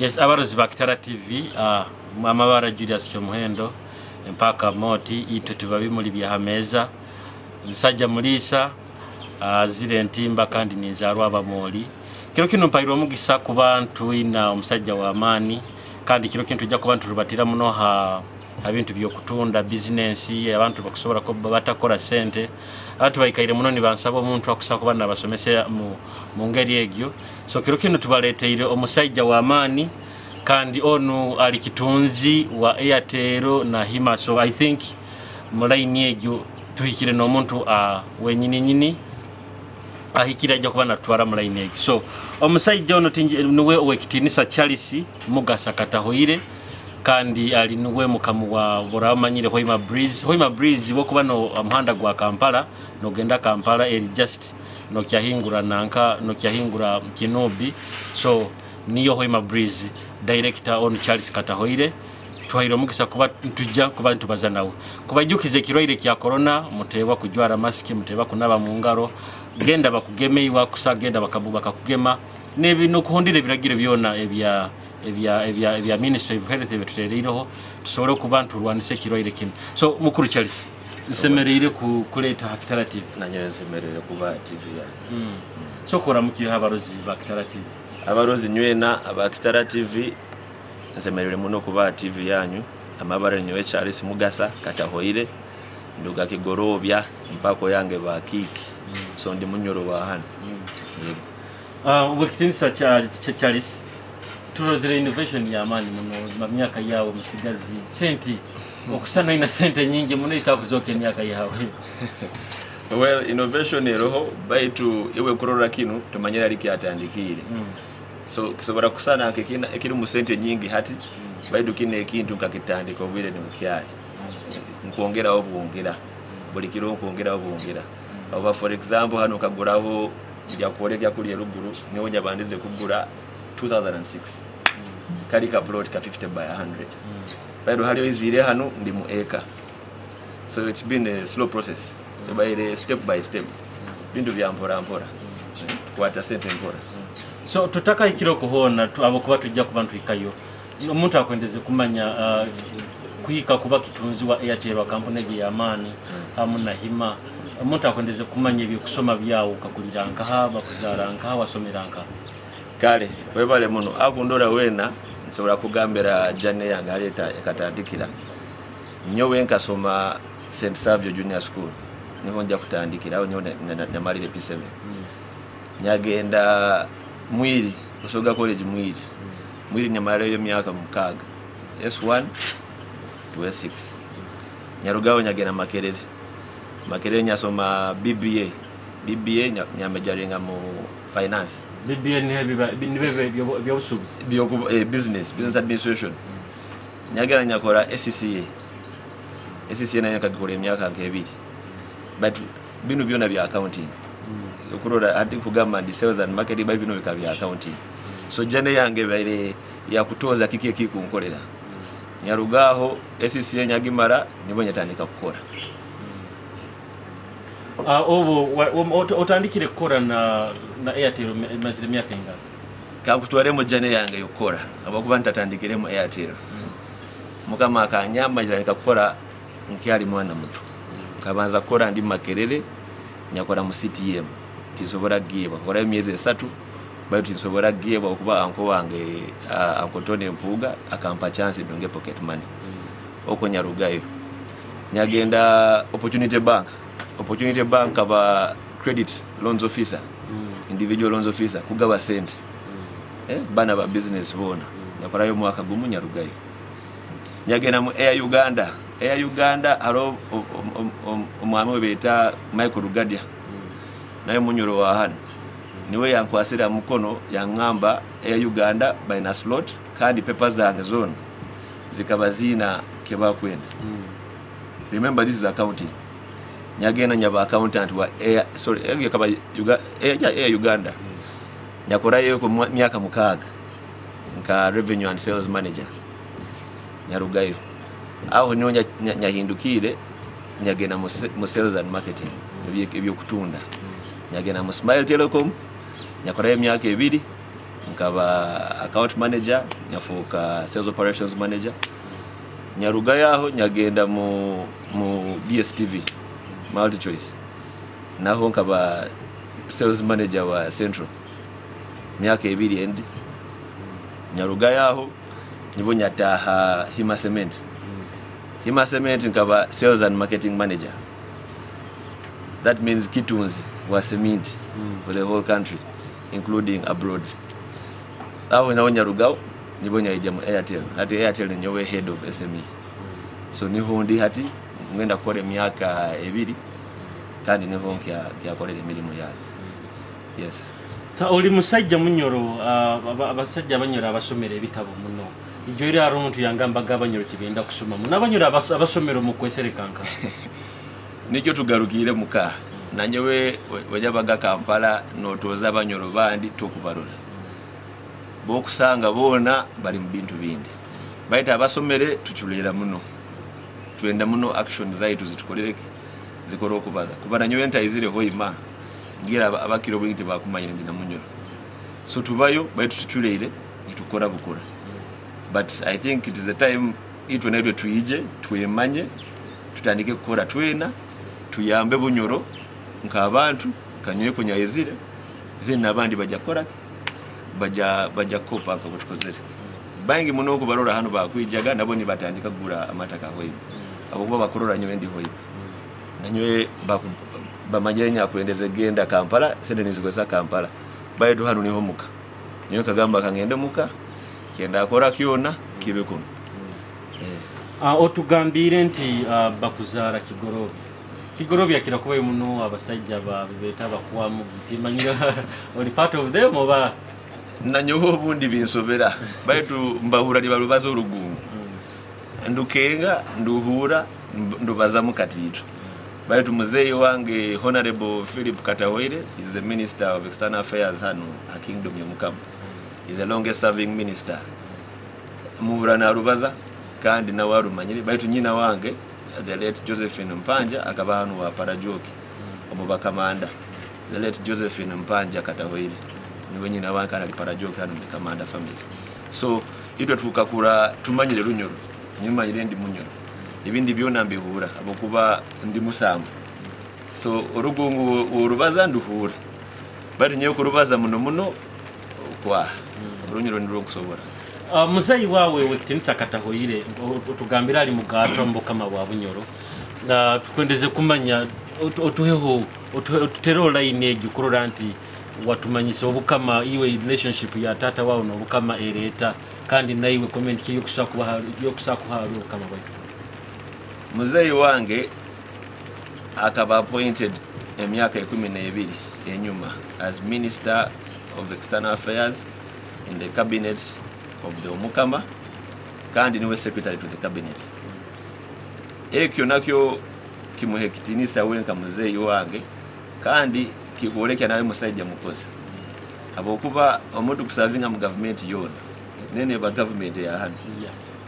Yes, abarozi ba Kitara TV, amabara Julius Kyomuhendo, empaka moti itwe tuba bimuli bya hameza, nsajja muliisa, zire entimba kandi ninzaarwa abamoli. Kiro kinu mpairwe omugisa kuba ntwina omusajja w'amaani, kandi kiro kinu tujja kuba nturubatira muno ha bintu by'okutunda bizinensi, abantu bakusobora kuba batakora sente. Abantu baikaire muno nibansaba omuntu akusobola kuba nabasomesa mu ngeri egyo. So kiro kinu tubaleteire omusajja w'amaani, kandi onu ali kitunzi wa Airtel na Hima. So I think mu line egyo tuhikire n'omuntu wenyini nyini ahikire ajja kuba natutwara mu line egyo. So omusajja ono niwe owekitiinisa Charles Mugasa Katahoire, kandi ali niwe mukamu wa boramanyire Hoima Breeze. Hoima Breeze wokuba no omuhanda gwa Kampala nogenda Kampala eri just nokyahingura nanka nokyahingura Kinubi. So niyo Hoima Breeze director on Charles Katahoire. Tuhaire omugisa kuba ntujja kuba ntubaza nawe kubajukiza ekirwaire kya corona. Muteebwa kujwara masiki, muteebwa kunaba mu ngaro, genda bakugeme iwakusa, genda bakakugema nokuhondera ebiragiro byona ebya Ministry of Health ebitutereireho tusobole okuba nturwanisa ekirwaire kino. So mukuru Charles, nsemereire kuleeta ha Kitara TV. Nanyowe nsemereire kuba TV yange. So koramukiha abarozi ba Kitara TV. Abarozi nywena aba Kitara TV, nsemereire muno kuba TV yanyu. Amabara nyowe Charles Mugasa Katahoire, nduga Kigorobya, mpako yange ba kiki. So ndi munyoro wa hano. Yego. Wekitinisa cha Charles, turozere innovation ya amani muno mu myaka yawe musigazi sente okusana ina sente nyingi muno itakuzoka emyaka yawe. Well, innovation eroho, baitu iwe kurora kinu tumanyira liki atandikire. So kisobora kusana kikina ekiri mu sente nyingi hati, baitu kine ekintu nkakitandika obwire ni mukyali. Nkwongeraho bwongera. Buli kiro nkwongeraho bwongera. Oba for example hano kaguraho nja kuoleka kuli eruguru niho nyabandize kugura 2006. Kali ka plot ka 50 by 100. Baitu haliyo izire hano ndi mu eka. So it's been a slow process. Ebaire step by step. Bintu bya mpora mpora. Kwata sente mpora. So tutaka ikiro kuhona abo kuba tujja kuba ntwikayo. Omuntu akwendeze kumanya kuhika kuba kitunzi wa Airtel wa kampuni ya amani hamu na Hima. Omuntu akwendeze kumanya ebyokusoma byawo, ukakulira nkaha, bakuzara nkaha, wasomera nkaha. Kale webale muno akundora wena nsobola kugambira journey yange aleta ekatandikira. Nyowe nkasoma St Savio Junior School, niho nja kutandikira aho nyowe namalire P7. Nyagenda Mwiri, Busoga College Mwiri. Mwiri nyamalayo emyaka 6, S1 to S6. Nyarugaho nyagenda Makerere. Makerere nyasoma BBA. BBA nyamajaringa mu finance. BBA ni bebe byobusubuzi. Business administration. Nyagenda nyakora ACCA. ACCA nayo nkagikora emyaka nk'ebiri. But bino byona bya accounting. Okurora ati kugamba ndi sales and marketing, bali bino bika bya accounting. So journey yange baire ya kutoza kiki ekikunkolera. Nyarugaho ACCA nyagimara nibo nyatandika kukora. Obo otandikire kukora na Airtel mazire myaka ingana? Kankutwaremo journey yange yokukora abakuba ntatandikiremo Airtel. Mukama akanyamba njandika kukora nkyali mwana muto. Nkabanza kukora ndi Makerere, nyakora mu CTM. Tisobora giba kora emyezi 3, baitu tisobora giba okuba anko wange, anko Tony Mpuga akampa chance ndonge pocket money. Oko nyarugayo. Nyagenda Opportunity Bank. Opportunity Bank aba credit loans officer, individual loans officer kugaba sente. Bana ba business bona. Nyakorayo mwaka gumu nyarugayo. Nyagenda mu Air Uganda. Air Uganda haro omwami we beta Michael Rugadia. Naye munyoro wa hano. Niwe yankwasira mukono yangamba Air Uganda by na slot kandi papers zange zone zikaba zina keba kwenda. Remember this is accounting. Nyagenda nyaba accountant wa Air, sorry, Air kaba Air, yeah, Air Uganda. Nyakorayo ku myaka 6 nka revenue and sales manager. Nyarugayo. Aho niho nyahindukire nyagenda mu sales and marketing ebyo kutunda. Nyagenda mu Smile Telecom nyakorayo emyaka 2 Nkaba account manager, nyafuuka sales operations manager. Nyarugayo aho nyagenda mu DSTV MultiChoice, naho nkaba sales manager wa Central myaka 2 endi. Nyarugayo aho nibo nyataha Hima Cement. Hima Cement nkaba sales and marketing manager, that means kitunzi wa cement for the whole country including abroad. Aho naho nyarugaho nibo nyaija mu Airtel. Hati Airtel ninyowe head of SME, so niho ndi hati, ngenda kukora emyaka 2, kandi niho nkyakorera emirimu yange, yes. So, oli musajja Munyoro, abasajja Abanyoro abasomera ebitabo muno. Ijo eri hari omuntu yangambaga Abanyoro tibenda kusoma muno. Abanyoro abasomero mu kweserekanka. Nikyo tugarukire muka nanyowe wajabaga Kampala notoza Abanyoro bandi tokubarora, bokusanga boona bali mu bintu bindi. Baita abasomere tuculera muno, twenda muno action zaitu zitukorereke zikora okubaza kuba nanyowe ntaizire Hoima ngira abakiro bwingi tebakumanyire ndi na Munyoro. So tubayo baitu tuculeire nitukora bukora, but I think it is a time itwe naitwe tuyije twemanye, tutandike kukora twena, tuyambe Bunyoro nk'abantu kanyowe kunyayizire, then n'abandi bajja kukora, bajja kukopa nka bwe tukozere. Bangi muno okubarora hano bakwijaga nabo nibatandika kugura amataka Hoima, abokuba bakurora nyowe ndi Hoima, nanyowe bamanyire nyakwendeze genda Kampala, sente nizikozesa Kampala, baitu hano niho muka. Nyowe kagamba kangende muka, kyenda akora kyona kibe kuno. Otugambire nti bakuzaara Kigorobi. Kigorobi akira kubayo muno abasajja beeta bakwamu, timanyire oli part of them oba? Nanyowe obundi binsobera, baitu mbahura nibarubaza orugungu, ndukenga nduhura ndubazamu katiito. Baitu muzeeyi wange Honorable Philip Katahoire is the Minister of External Affairs hano ha Kingdom yomukama, is the longest serving minister. Muhura narubaza kandi nawe arumanyire. Baitu nyina wange, the late Josephine Mpanja, akaba hano wa Parajoki omu Bakamanda. The late Josephine Mpanja Katahoire niwe nyina wange, kandi ali Parajoki hano mu Kamanda family. So itwe tukakura tumanyire Runyoro, nyumanyire ndi Munyoro, ibindi byona mbihura abokuba ndi musambu. So orugungu orubaza nduhura, bari nyewe kurubaza muno muno kwa Orunyoro nirwo nkusobora. Muzeyi wawe wekitinisa Katahoire otugambira ali mugaatwa mu bukama bwa Bunyoro. Tukwendeze kumanya otuheho otutereho line egi kurora nti watumanyisa obukama, iwe relationship ya tata wawe n'obukama ereeta, kandi naiwe comment ki yokusa kuha obukama bwaitu. Muzeyi wange akaba appointed emyaka 12 enyuma as Minister of External Affairs in the cabinet of the Omukama, kandi niwe secretary to the cabinet. Ekyo nakyo kimuhe kitinisa we nka muzeyi wange, kandi kikwolekya nawe musajja mukozi, habwokuba omuntu kusavinga mu gavumenti yona nene ba gavumenti ya hano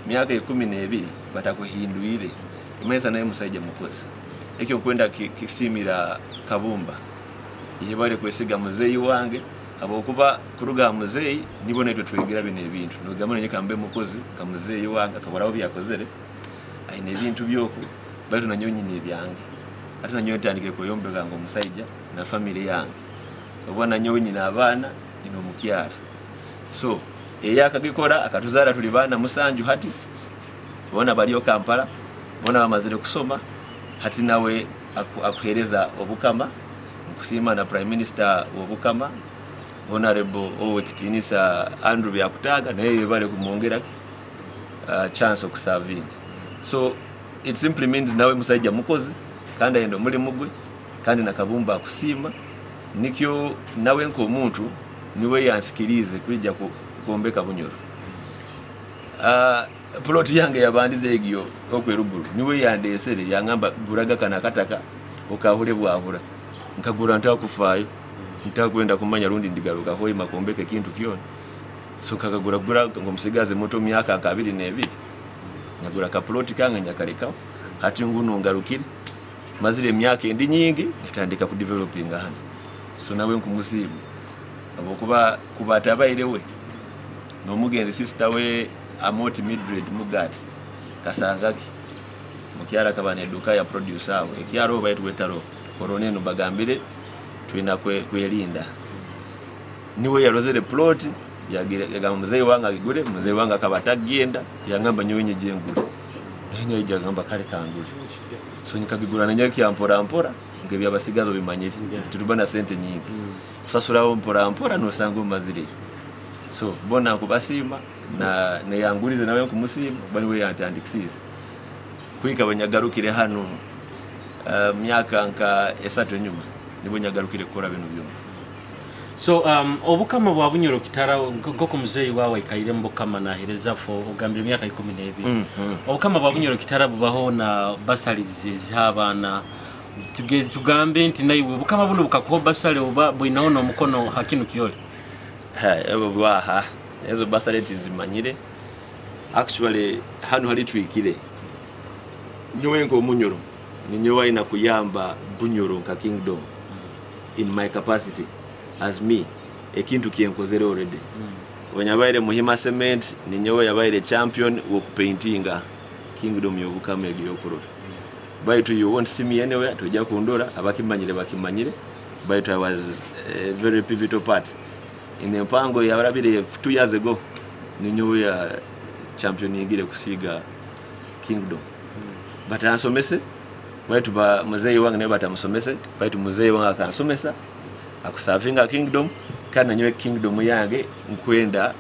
myaka 12 batakuhindwire, imesa naye musajja mukozi. Ekyo kwenda kisimira Kabumba ihe bari kwesiga muzeyi wange, habwokuba kuruga muzeyi nibo naitwe twegira bino ebintu. Nogamba nenye kambe mukozi ka muzeyi wange akakoraho byakozere, aine ebintu byoku baitu nanyowe nyine ebyange, ate nanyowe ntandikire kweyombeka ngo omusajja na family yange, oba nanyowe nyina abaana nyina omukyara. So eyo akagikora akatuzara tuli baana 7 hati bona baliyo Kampala, bona bamazire kusoma. Hati nawe akuhereza obukama nkusima na Prime Minister w'obukama Honorable Owekitinisa Andrew Byakutaga, naye bale kumwongera chance okusavinga. So it simply means nawe musajja mukozi kandi ayenda omulimu gwe, kandi nakabumba akusiima. Nikyo nawe nk'omuntu niwe yansikirize kwijja kwombeka Bunyoro. Plot yange yabandize egyo okweruguru niwe yandesere, yangamba guraga kana kataka okahure bwahura, nkagura ntakufaayo ntakwenda kumanya rundi ndigaruka Hoima kombeka ekintu kyona. So nkakagura gura ngo musigaze muto myaka nka 22, nyagura ka plot kange nyakareka. Hati nguno ngarukire mazire emyaka endi nyingi natandika ku developinga hano. So nawe nkumusiima habwokuba kuba atabaire we N'omugenzi sister we Amoti Mildred Mugati Kasangaki mukyara akaba neduka ya produce aho ekyaro baitu wetaro korona eno bagambire twina kwerinda. Niwe yarozere plot yagamba muzeyi wange agigure. Muzeyi wange akaba atagenda, yangamba nyowe nyije ngure, naye yagamba kale kangure. So nikagigura nanyowe kya mpora mpora ngebyabasigazo bimanyire tutuba na sente nyingi kusasuraho mpora mpora nosanga omazireyo. So bona nkubasiima na neyangurize nawe nkumusiima bali we yantandikisize kwika banyagarukire hano myaka nka 3 enyuma nibo nyagarukire kukora bino byona. So obukama bwa Bunyoro Kitara nkoko muzeyi wawe ikaire mu bukama nahereza fo ogambira emyaka 12. Obukama bwa Bunyoro Kitara bubaho na basalize z'abaana. Tugambe nti naiwe obukama buno bukakuha basale oba bwinaho n'omukono hakinu kyole. Ha, ebo bwaha ezo basale tizimanyire. Actually hano hali twikire nyowe nk'omunyoro ninyowe alina kuyamba Bunyoro nka kingdom in my capacity as me ekintu kyenkozere already. Wenyabaire Muhima Cement ninyowe yabaire champion wokupaintinga kingdom y'obukama ebyokurora. Baitu you won't see me anywhere, tojja kundora, abakimanyire bakimanyire, baitu I was a very pivotal part in empango yabarabire 2 years ago ninyowe ya championingire kusiga kingdom. Batansomese baitu ba muzeyi wange naye batamusomese, baitu muzeyi wange akansomesa akusavinga kingdom, kandi nanyowe kingdom yange nkwenda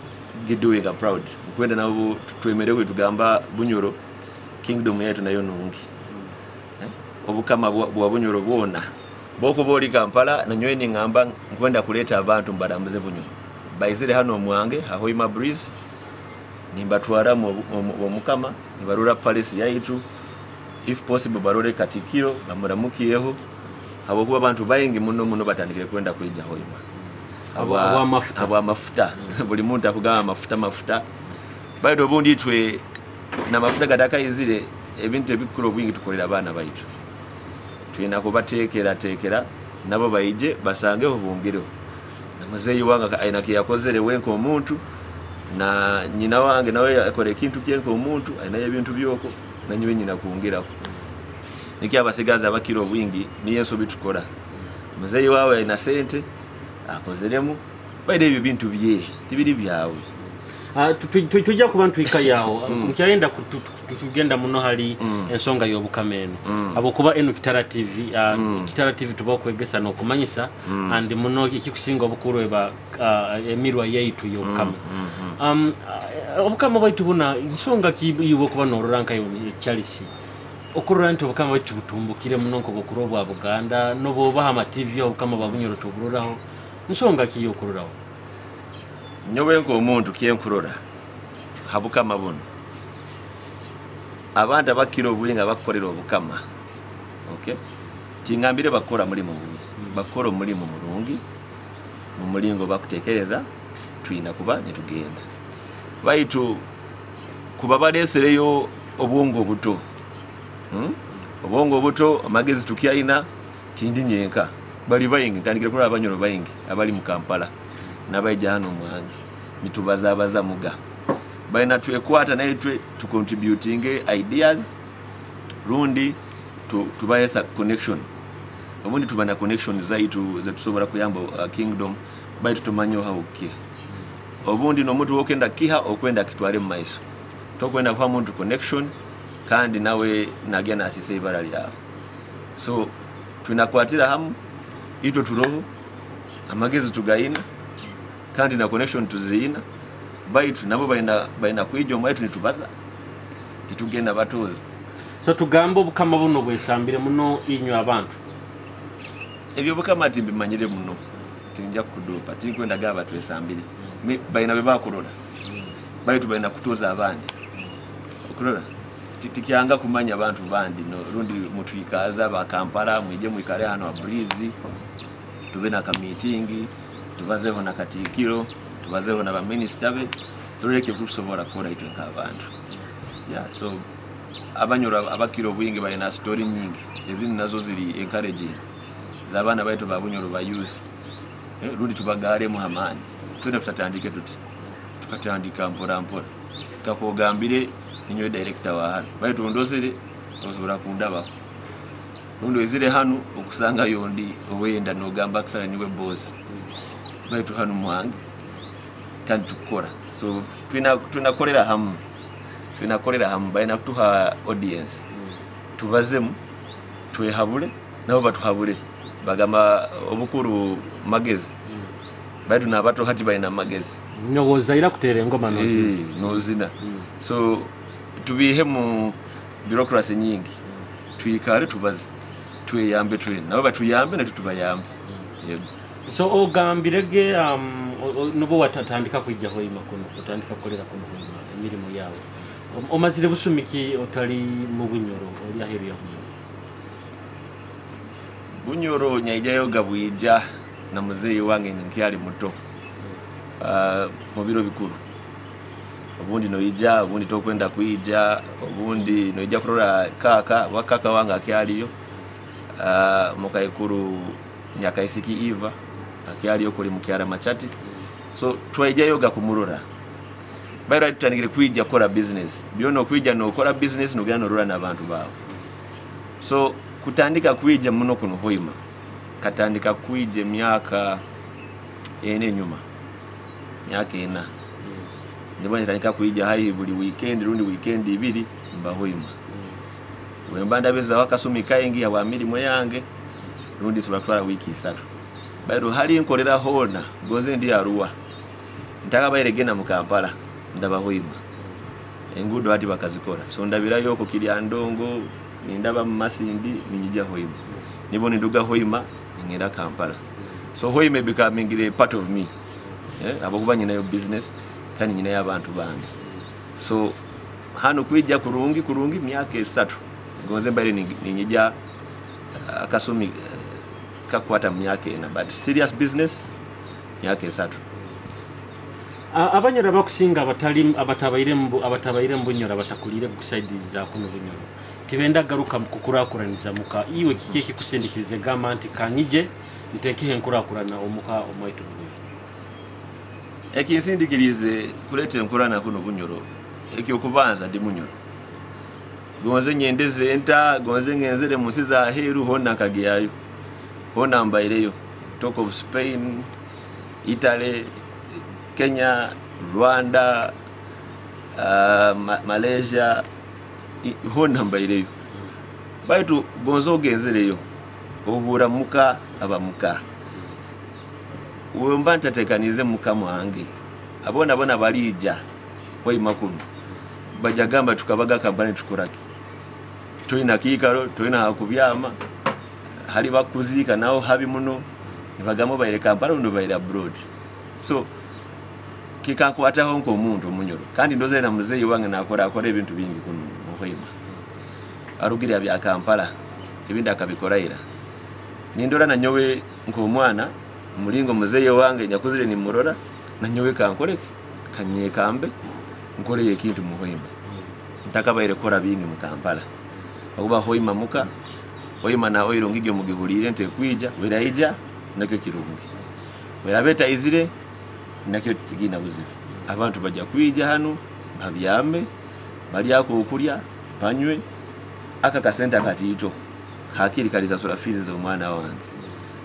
gidoing a proud, nkwenda nabo twemerewe tugamba Bunyoro kingdom yetu nayo nungi. Obukama bwa Bunyoro bwona boko boli Kampala nanyowe ningamba nkwenda kuleta abantu mbarambuze Bunyoro baizire hano omwange Hoima Breeze nimbatwara mu mukama nibarura palace yaitu, if possible barore katikiro bamuramukiyeho habwokuba abantu baingi muno muno batandikire kwenda kuija Hoima habwa mafuta. Buli muntu akugamba mafuta mafuta, baitu obundi itwe na mafuta gadakaizire ebintu ebikuru obwingi tukolera abaana baitu twina kubateekera teekera nabo baije basangeho bungireho. Na muzeyi wange aina kiyakozere wenka omuntu na nyina wange nawe akora ekintu kyenka omuntu ainayo ebintu byoko nanyiwe nyina kuongeraho. Niki abasigaza abakiro obwingi niyo ensobi tukora. Muzeyi wawe aina sente akozeremu baide ebyo bintu bye tibiri byawe. Tujja kuba ntwika yaho nkyayenda tugenda muno hali ensonga y'obukama eno abokuba eno Kitara TV. Kitara TV tuba kwegesa n'okumanyisa and muno ekikusinga obukulu eba emirwa yaitu y'obukama. Obukama bwaitu buna nsonga ki iwe kuba norora nka Charles okurora nti obukama bwaitu butumbukire muno nk'obukuru bwa Buganda n'obobaha ama TV obukama bwa Bunyoro tuburoraho nsonga ki yokuroraho? Nyowe nk'omuntu kyenkurora habukama buno abantu abakira obwingi bakukorera obukama, okay, tingambire bakora mulimu bubi, bakora omulimu murungi mu mulingo bakutekereza twina kuba nitugenda baitu kuba balesereyo obwongo obuto. Obwongo obuto amagezi tukyaina tindi nyenka bali bayingi ntandikire kuraba abanyoro bayingi abali mu Kampala nabaija hano mwange nitubazabaza muga baina twekwata naye twe to contributing ideas rundi tubayesa connection obundi tuba na connection zaitu zetusobola kuyamba kingdom baitu tumanyo haukia obundi n'omuntu wokenda kiha okwenda kitwale mu maiso tokwenda kwa muntu connection kandi nawe nagya nasise ibara lyawe. So tunakwatira hamu itwe turoho amagezi tugaina kandi na connection tuziina baitu nabo baina kwijo maitu nitubaza titugenda batoza. So tugamba obukama buno bwesambire muno inywe abantu ebyo bukama ati mbimanyire muno tinja kudupa tinkwenda gaba twesambire baina bebakurora baitu baina kutoza abandi okurora tikyanga kumanya abantu bandi no rundi mutwikaza ba Kampala mwije mwikare hano Breeze tube na meeting tubazeho na katikiro tubazeho na ba minister be tureke kusobola kora itwe nk'abantu. Yeah, so abanyura abakiro bwingi balina story nyingi ezindi nazo ziri encouraging z'abaana baitu ba Bunyoro ba youth rundi tubagare muhamani twende tutatandike tuti Tukatandika mpora mpora. Kakogambire ninyowe director wa hano, baitu ndozere osobora kundabaho, rundi oizire hanu okusanga yondi owenda nogamba kisana niwe boss, baitu hanu mwange kandi tukukora. So tunakolera hamu, tunakolera hamu, balina kutuha audience tubazemu, twehabule nabo batuhabule. Bagamba obukuru magezi, baitu nabato hati balina magezi. Nyowozaira kutera engoma nozina. Nozina. So tubihe mu bureaucracy nyingi, twikare tubaze, tweyambe twena, nabo batuyambe natwe tubayambe. Yego. So ogambirege nubo watatandika kwijja Hoima kuno, otandika kukolera kuno Hoima emirimu yawe, omazire busumiki otali mu Bunyoro, oli aheru ya Bunyoro? Bunyoro nyaijayo gabwija na muzeeyi wange nkyali muto, mu biro bikuru. Obundi noija, obundi tokwenda kwija, obundi noija kurora kaka, wakaka wange akyaliyo, mukaikuru Nyakaisiki Eva akyaliyo kuli mukyara Machati. So twaijayo ga kumurora. Baira tutandikire kwija kukora business. Byona okwija nokora business nogenda norora n'abantu bawe. So kutandika kwija muno kuno Hoima, katandika kwija emyaka ena enyuma, myaka ena. Ndibona nitandika kwija hai buli weekend, rundi weekend ibiri mba Hoima. Wemba ndabeza wakasumi kaingi ya mirimu yange, rundi sobola kutwala wiiki 3. Bairu hali nkolera hona goze ndi Arua, ntakabaire genda mu Kampala ndaba Hoima, enguudo hati bakazikora. So ndabirayo oko Kiryandongo, nindaba mu Masindi, ninyija Hoima, nibo ninduga Hoima ningenda Kampala. So Hoima becoming a part of me, abakuba nyinayo business kandi nyinayo abantu bange. So hano kwijja kurungi kurungi myaka 3 gonze mbaire ninyija akasumi kakwata myaka 4, but serious business myaka 3. Abanyoro abakusinga abatabaire mu Bunyoro, abatakulire kusaidiza kuno Bunyoro, tibenda garuka mu kukurakuraniza muka. Iwe kiki ekikusindikirize gamba nti kanyije ntekehe nkurakurana omuka omwaitu Bunyoro? Ekinsindikirize kuleta enkurana kuno Bunyoro, ekyokubanza ndi Munyoro. Gonze nyendeze enta, gonze ngenzere mu nsi za heru hona nkagyayo, hona mbaireyo. Talk of Spain, Italy, Kenya, Rwanda, Malaysia, hona mbaireyo. Baitu gonze ogenzereyo ohura muka abamuka, wemba ntatekanize muka mwange, abona bona balija Hoima kuno bajagamba tukabaga kampani tukoraki, tulina kiikaro, tulina hakubyama, hali bakuziika naho habi muno, nibagamba baire Kampala ndo baire abroad. So kikankwataho nk'omuntu Omunyoro, kandi ndoze na muzeeyi wange nakora akora ebintu bingi kuno mu Hoima, arugira bya Kampala ebindi akabikoraira. Nindora na nyowe nk'omwana mulingo muzeeyi wange nyakuzire nimurora, na nyowe kankoreke kanyekambe nkoreye ekintu mu Hoima. Ntakabaire kora bingi mu Kampala, akuba Hoima muka Hoima na oiro ngige mugihulire nte kwija weraija nakyo kirungi, werabeta izire nakyo tigina buzibu. Abantu bajja kwija hano babyame, balyako okulya banywe, aka kasente akatiito hakiri kalizasula fees z'omwana wange.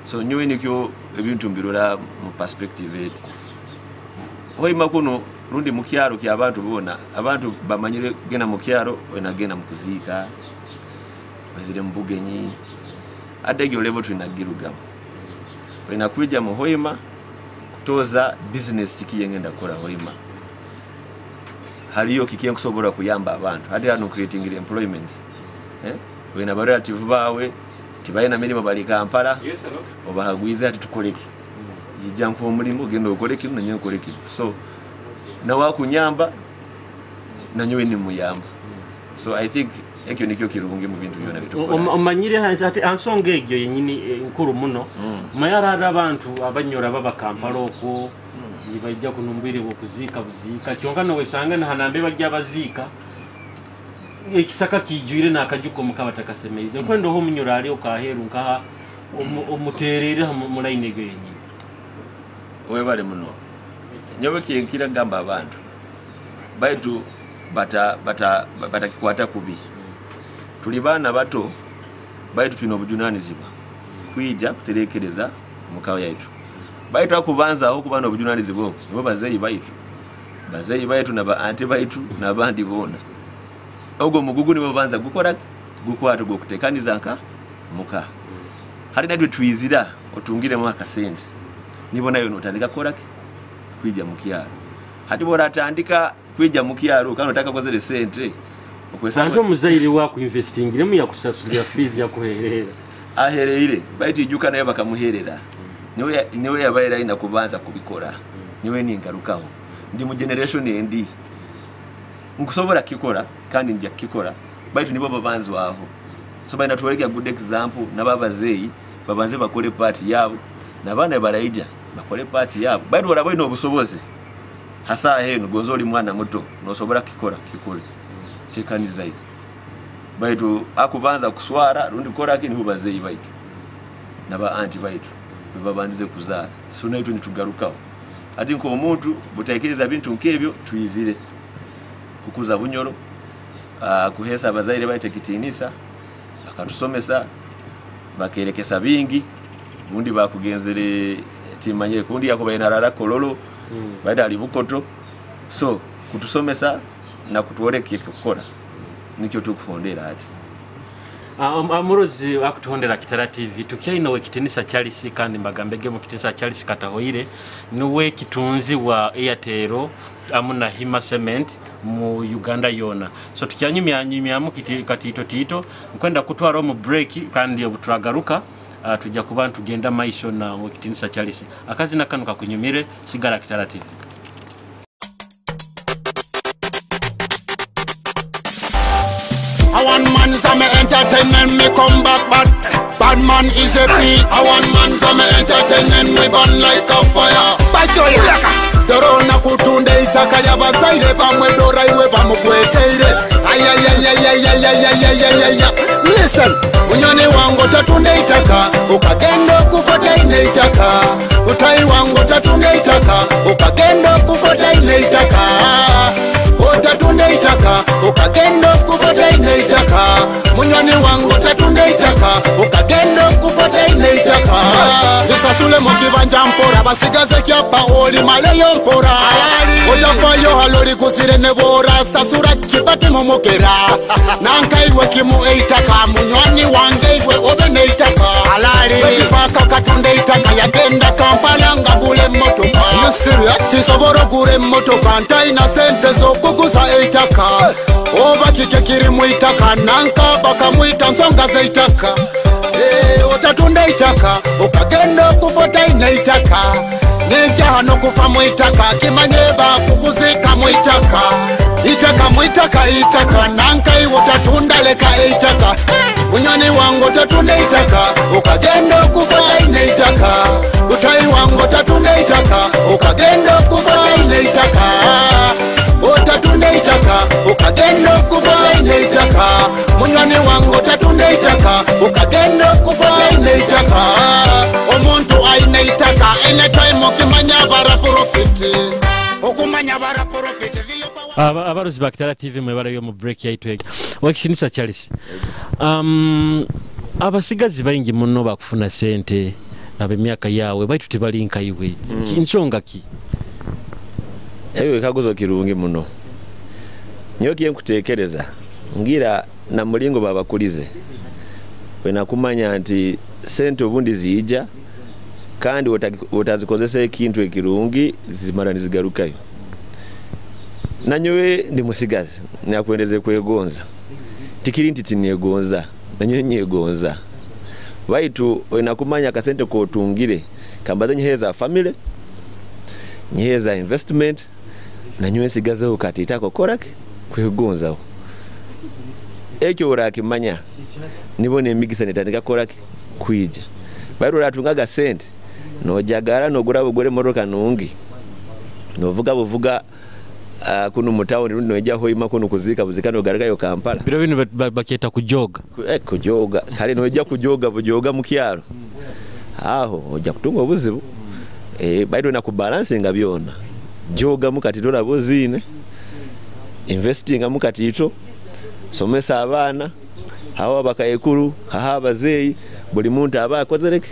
So nyowe nikyo ebintu mbirora mu perspective yetu. Hoima kuno rundi mu kyaro kya abantu bona, abantu bamanyire gena mu kyaro wenagenda mu kuziika bazire mu bugenyi, ate egyo level tunagirugamu. Wenakuja mu Hoima kutoza business kiki yengenda kukora Hoima, haliyo kiki enkusobola kuyamba abantu, hati hano creating employment. Wena ba relative bawe tibalina mirimu bali Kampala, obahagwize ati tukoleki, yijja nkuwa omulimu genda okole kino nanyowe nkole kino. So nawakunyamba nanyowe nimuyamba. So I think ekyo nikyo kirungi mu bintu byona bitukola. Omanyire ati ansonga egyo yenyini nkuru muno. Mayara abantu abanyora baba Kampala okwo nibajja kunumbwire okuziika buziika, kyonka nowesanga nahanambe bajja baziika ekisaka kijwire n'akajuko mukaba takasemeize. Nkwenda oho omunyoro ali okaheru nkaha omuterere mu line egyo yenyini. Webale muno. Nyowe kyenkira kugamba abantu baitu batakikwata kubi. Tuli baana bato baitu tulina obujunanizibwa kwija kuterekereza muka yaitu. Baitu akubanzaho kuba n'obujunanizibwa obwo nibo bazeeyi baitu. Bazeeyi baitu na ba anti baitu n'abandi boona. Ogwo mugugu nibo babanza gukora gukwata gw'okuteekaniza nka muka. Hari natwe twizira otungiremu akasente nibo nayo notandika kukora ki? Kwija mu kyaro. Hati bworatandika kwija mu kyaro kandi otakakozere sente okwesanga anti omuzaire wakuinvestingiremu yakusasulira fees yakuherera ahereire baitu ijuka nayo bakamuherera. Niwe yabaire aina kubanza kubikora. Niwe ningarukaho ndi mu generation endi nkusobora kikora kandi nja kikora baitu nibo babanzwaho. So baina tuweke good example n'ababazeyi babanze bakole part yabo n'abaana baraija bakole part yabo. Baitu waraboine obusobozi hasa henu gonzo oli mwana muto nosobora kikora kikole tekanizayo. Baitu akubanza kuswara rundi kukora ki nibo bazeyi baitu naba anti baitu babandize kuzaara. So naitu nitugarukaho ati nko omuntu butaikiriza bintu nkebyo tuizire kukuza Bunyoro, kuhesa abazaire baitu ekitinisa bakatusomesa bakerekesa bingi bundi bakugenzere timanye kundi yakuba inarara Kololo baida ali Bukoto. So kutusomesa na kutuoreka kukora nikyo tukuhondera ati. Amurozi akutuhondera Kitara TV tukyaino wekitinisa Charles kandi mbagambege mu kitinisa Charles Katahoire niwe kitunzi wa Airtel amuna Hima Cement mu Uganda yona. So tukyanyumya katito tito nkwenda kutwara mu break kandi obuturagaruka tujja kuba tugenda maisho na wekitinisa Charles. Akazina kanu kakunyumire sigara Kitara TV. I want man's a me entertainment, me come back, but bad man is a beat. I want man's a me entertainment, me burn like a fire. Dorona kutunde itaka lya bazaire bamwe dora iwe bamugweteire. Ayayayayayayayayayaya. Listen, unyoni wangu tatunde itaka, ukagenda kufuata ine itaka. Utai wangu tatunde itaka, ukagenda kufuata ine itaka. Otatunde itaka, ukagenda kufuata ine itaka. Munywani wangu tatunde itaka, ukagenda kufuata ine itaka. Lisasule mukibanja mpora, basigaze kyapa oli maleyo mpora. Otafayo haloli kusire nebora, sasura kibati mumukera. Nanka iwe kimu eitaka, munywani wange iwe obe neitaka. Wetipaka katunde itaka, yagenda Kampala nga gule motoka. You serious? Sisobora gule motoka, ntaina sente zokuguza eitaka. Oba kike kiri muitaka, nanka bakamwita nsonga zeitaka. Otatunda itaka, ukagenda kufuata ine itaka. Nenjaha nokufa muitaka, kimanyeba kukuzika muitaka. Itaka muitaka itaka, nanka iwe otatunda leka itaka. Unyoni wangu otatunda itaka, ukagenda kufuata ine itaka. Utai wangu otatunda itaka, ukagenda kufuata ine itaka. Otatunda itaka, ukagenda kufuata ine itaka. Munywani wangu otatunda itaka, ukagenda kufuata ine itaka. Omuntu aine itaka, anytime okimanya bara profit. Okumanya bara profit. Abaruzi ba Kitara TV mwebalayo mu break yaitu. Wekitinisa Charles. Abasigazi baingi muno bakufuna sente ab'emyaka yawe baitu tebalinka iwe. Nsonga ki? Eyo ekaguzo kirungi muno. Nyowe kiye nkutekereza ngira na mulingo babakulize. Wena kumanya nti sente obundi ziija kandi otazikozesa ekintu ekirungi zimara nizigarukayo. Nanyowe ndi musigazi nyakwendeze kwegonza. Tikiri nti tinegonza, nanyowe nyegonza. Baitu wena kumanya akasente kotungire kambaze nyeheza family, nyeheza investment nanyowe nsigazeho kati itako korake kwegonzaho. Ekyo orakimanya nibone emigisa netandika korake kwija. Baitu oratungaga sente nojagara nogura bugore motoka nungi. Novuga buvuga kuno mutawuni rundi noja hoima kuno kuzika buzika nogarukayo Kampala. Biro bino bakyeta kujoga. Kujoga. Kale noja kujoga bujoga mu kyalo. Aho oja kutunga obuzibu. Baitu na kubalansinga byona. Jogamu kati toraba oziine, investingamu katiito, somesa abaana, haho abakaikuru, haho abazeeyi, buli muntu aba akozereke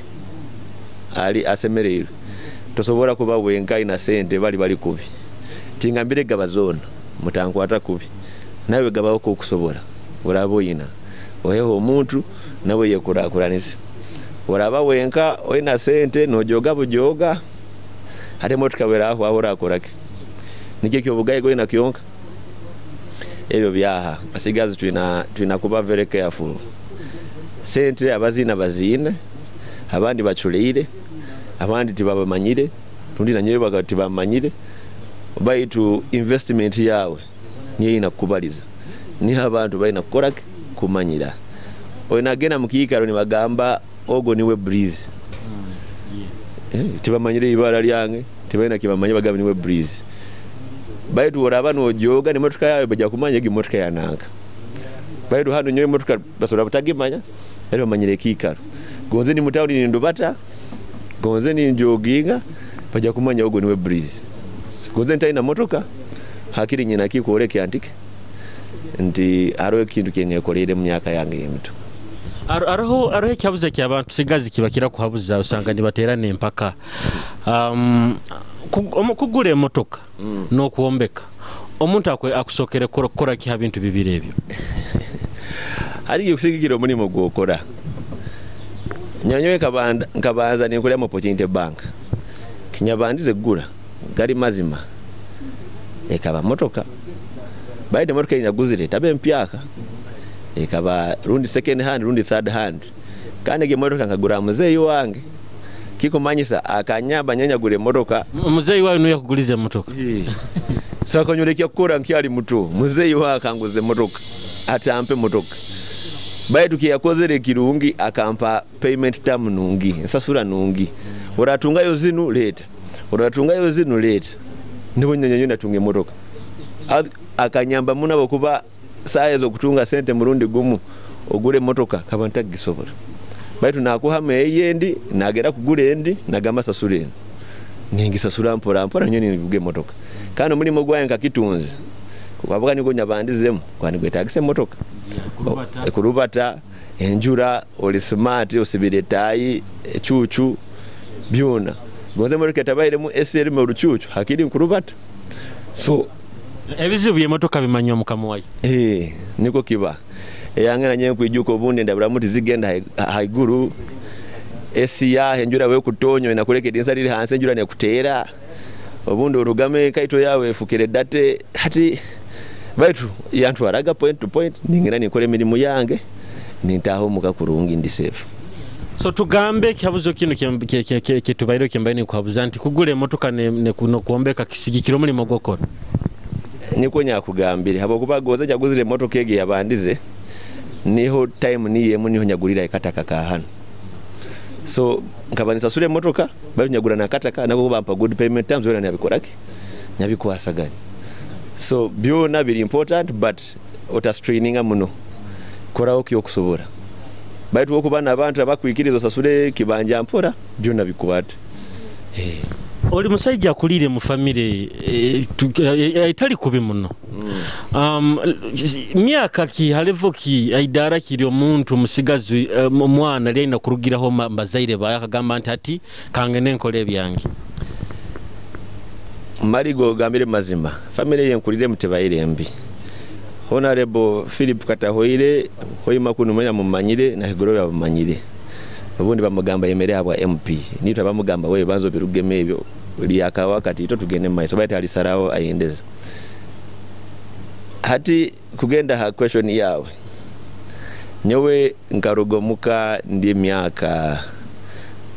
ali asemereirwe. Tosobora kuba wenka ina sente bali bali kubi. Tingambire gaba zona, mutankwata kubi. Nawe gabaho kukusobora. Oraba oyina. Oheho omuntu nawe yekurakuranisa. Oraba wenka oyina sente nojoga bujoga. Hate motoka weraho aho orakorake. Nikyo kyobugayi goyina kyonka. Ebyo byaha. Basigazi twina kuba very careful. Sente abazina bazine, abandi baculeire, abandi tibabamanyire, tundi na nyewe bakatibamanyire. Baitu investment yawe niyo inakubaliza. Niho abantu balina kukora kumanyira. Oyinagenda mu kiikaro nibagamba ogo niwe Breeze. Tibamanyire ibara lyange, tibalina kibamanye bagamba niwe Breeze. Baitu oraba nojoga ni motoka yawe bajja kumanya egi motoka ya nanka. Baitu hano nyowe motoka basobola butagimanya, era bamanyire ekiikaro. Gonze ni mutawuni ni ndubata, gonze ni njoginga, bajja kumanya ogo niwe Breeze. Gonze ntalina motoka, hakiri nyina kikwoleka antike nti hariho ekintu kyenyekoreire mu myaka yange y'emito. Hariho ekyabuza ky'abantu sigazi kibakira kuhabuza usanga nibaterana empaka. Kugura emotoka n'okwombeka omuntu akusokere kukora ki ha bintu bibiri ebyo? Hari kusigikira omulimo gwokora. Nyanyowe nkabanza ninkolera mu Opportunity Bank. Kinyabandize kugura gari mazima ekaba motoka. Baide motoka inaguzire tabe mpyaka ekaba rundi second hand rundi third hand. Kandi ge motoka nkagura muzeyi wange kikumanyisa akanyamba nyanya gure motoka. Muzeyi wawe niwe yakugulize motoka? Saka nyolekia kukora nkyali muto. Muzeyi wawe akanguze motoka atampe motoka. Baitu kiyakozere kirungi akampa payment term nungi, nsasura nungi. Oratungayo zinu leta. Oratungayo zinu leta. Nibo nyanya natunge motoka. Akanyamba muna bokuba saa zo kutunga sente murundi gumu ogure motoka kaba ntagisobora. Baitu nakuhama eyendi nagera kugura endi nagamba sasura eno. Ningisasura mpora mpora nyoni nivuge motoka. Kandi omulimo gwange nkakitunze. Kubavuga niko nyabandizemu kwani gwetagise motoka. Kurubata enjura oli smart osibire tayi ecucu byona. Gonze motoka tabairemu SL mu rucucu hakiri nkurubata. So ebizibu by'emotoka bimanywa mukama wayo. Niko kiba. Eyange nanye kwijuka obundi ndabura muti zigenda haiguru. Esi ya enjura we kutonyo inakuleke dinsa riri hansi enjura nekutera. Obundi orugame kaito yawe fukire date hati baitu yantwaraga point to point ningira nikore emirimu yange nintaho muka kurungi ndi safe. So tugambe kihabuzo kino kitubaire kyembaine kuhabuza nti kugura emotoka ne kuombeka kisigikira omulimo gwokora. Niko nyakugambire habwokuba goza nyaguzire emotoka egi yabandize niho time niyemu niho nyagurira ekataka ka hano. So nkaba nisasura emotoka bali nyagura nakataka nako bampa good payment terms wera nyabikoraki nyabikwasaganya. So byona biri important but otastraininga muno koraho kyokusobora. Baitu okuba n'abantu abakwikiriza osasure kibanja mpora byona bikwate. Oli musajja akulire mu famire etali kubi muno. Myaka ki halevo ki aidara kiri omuntu musigazi omwana alina kurugiraho mbazaire baye akagamba nti ati kange nenkola ebyange. Marigo gambire mazima famire yenkulire mutebaire mbi. Honorable Philip Katahoire hoima kunumanya mumanyire na higoro bamanyire. Obundi bamugamba yemere abwa MP nitwa bamugamba we banzo birugeme ebyo lyakawa kati ito tugende maiso baitu alisarawo ayendeza. Hati kugenda ha question yawe. Nyowe nkarugomuka ndi myaka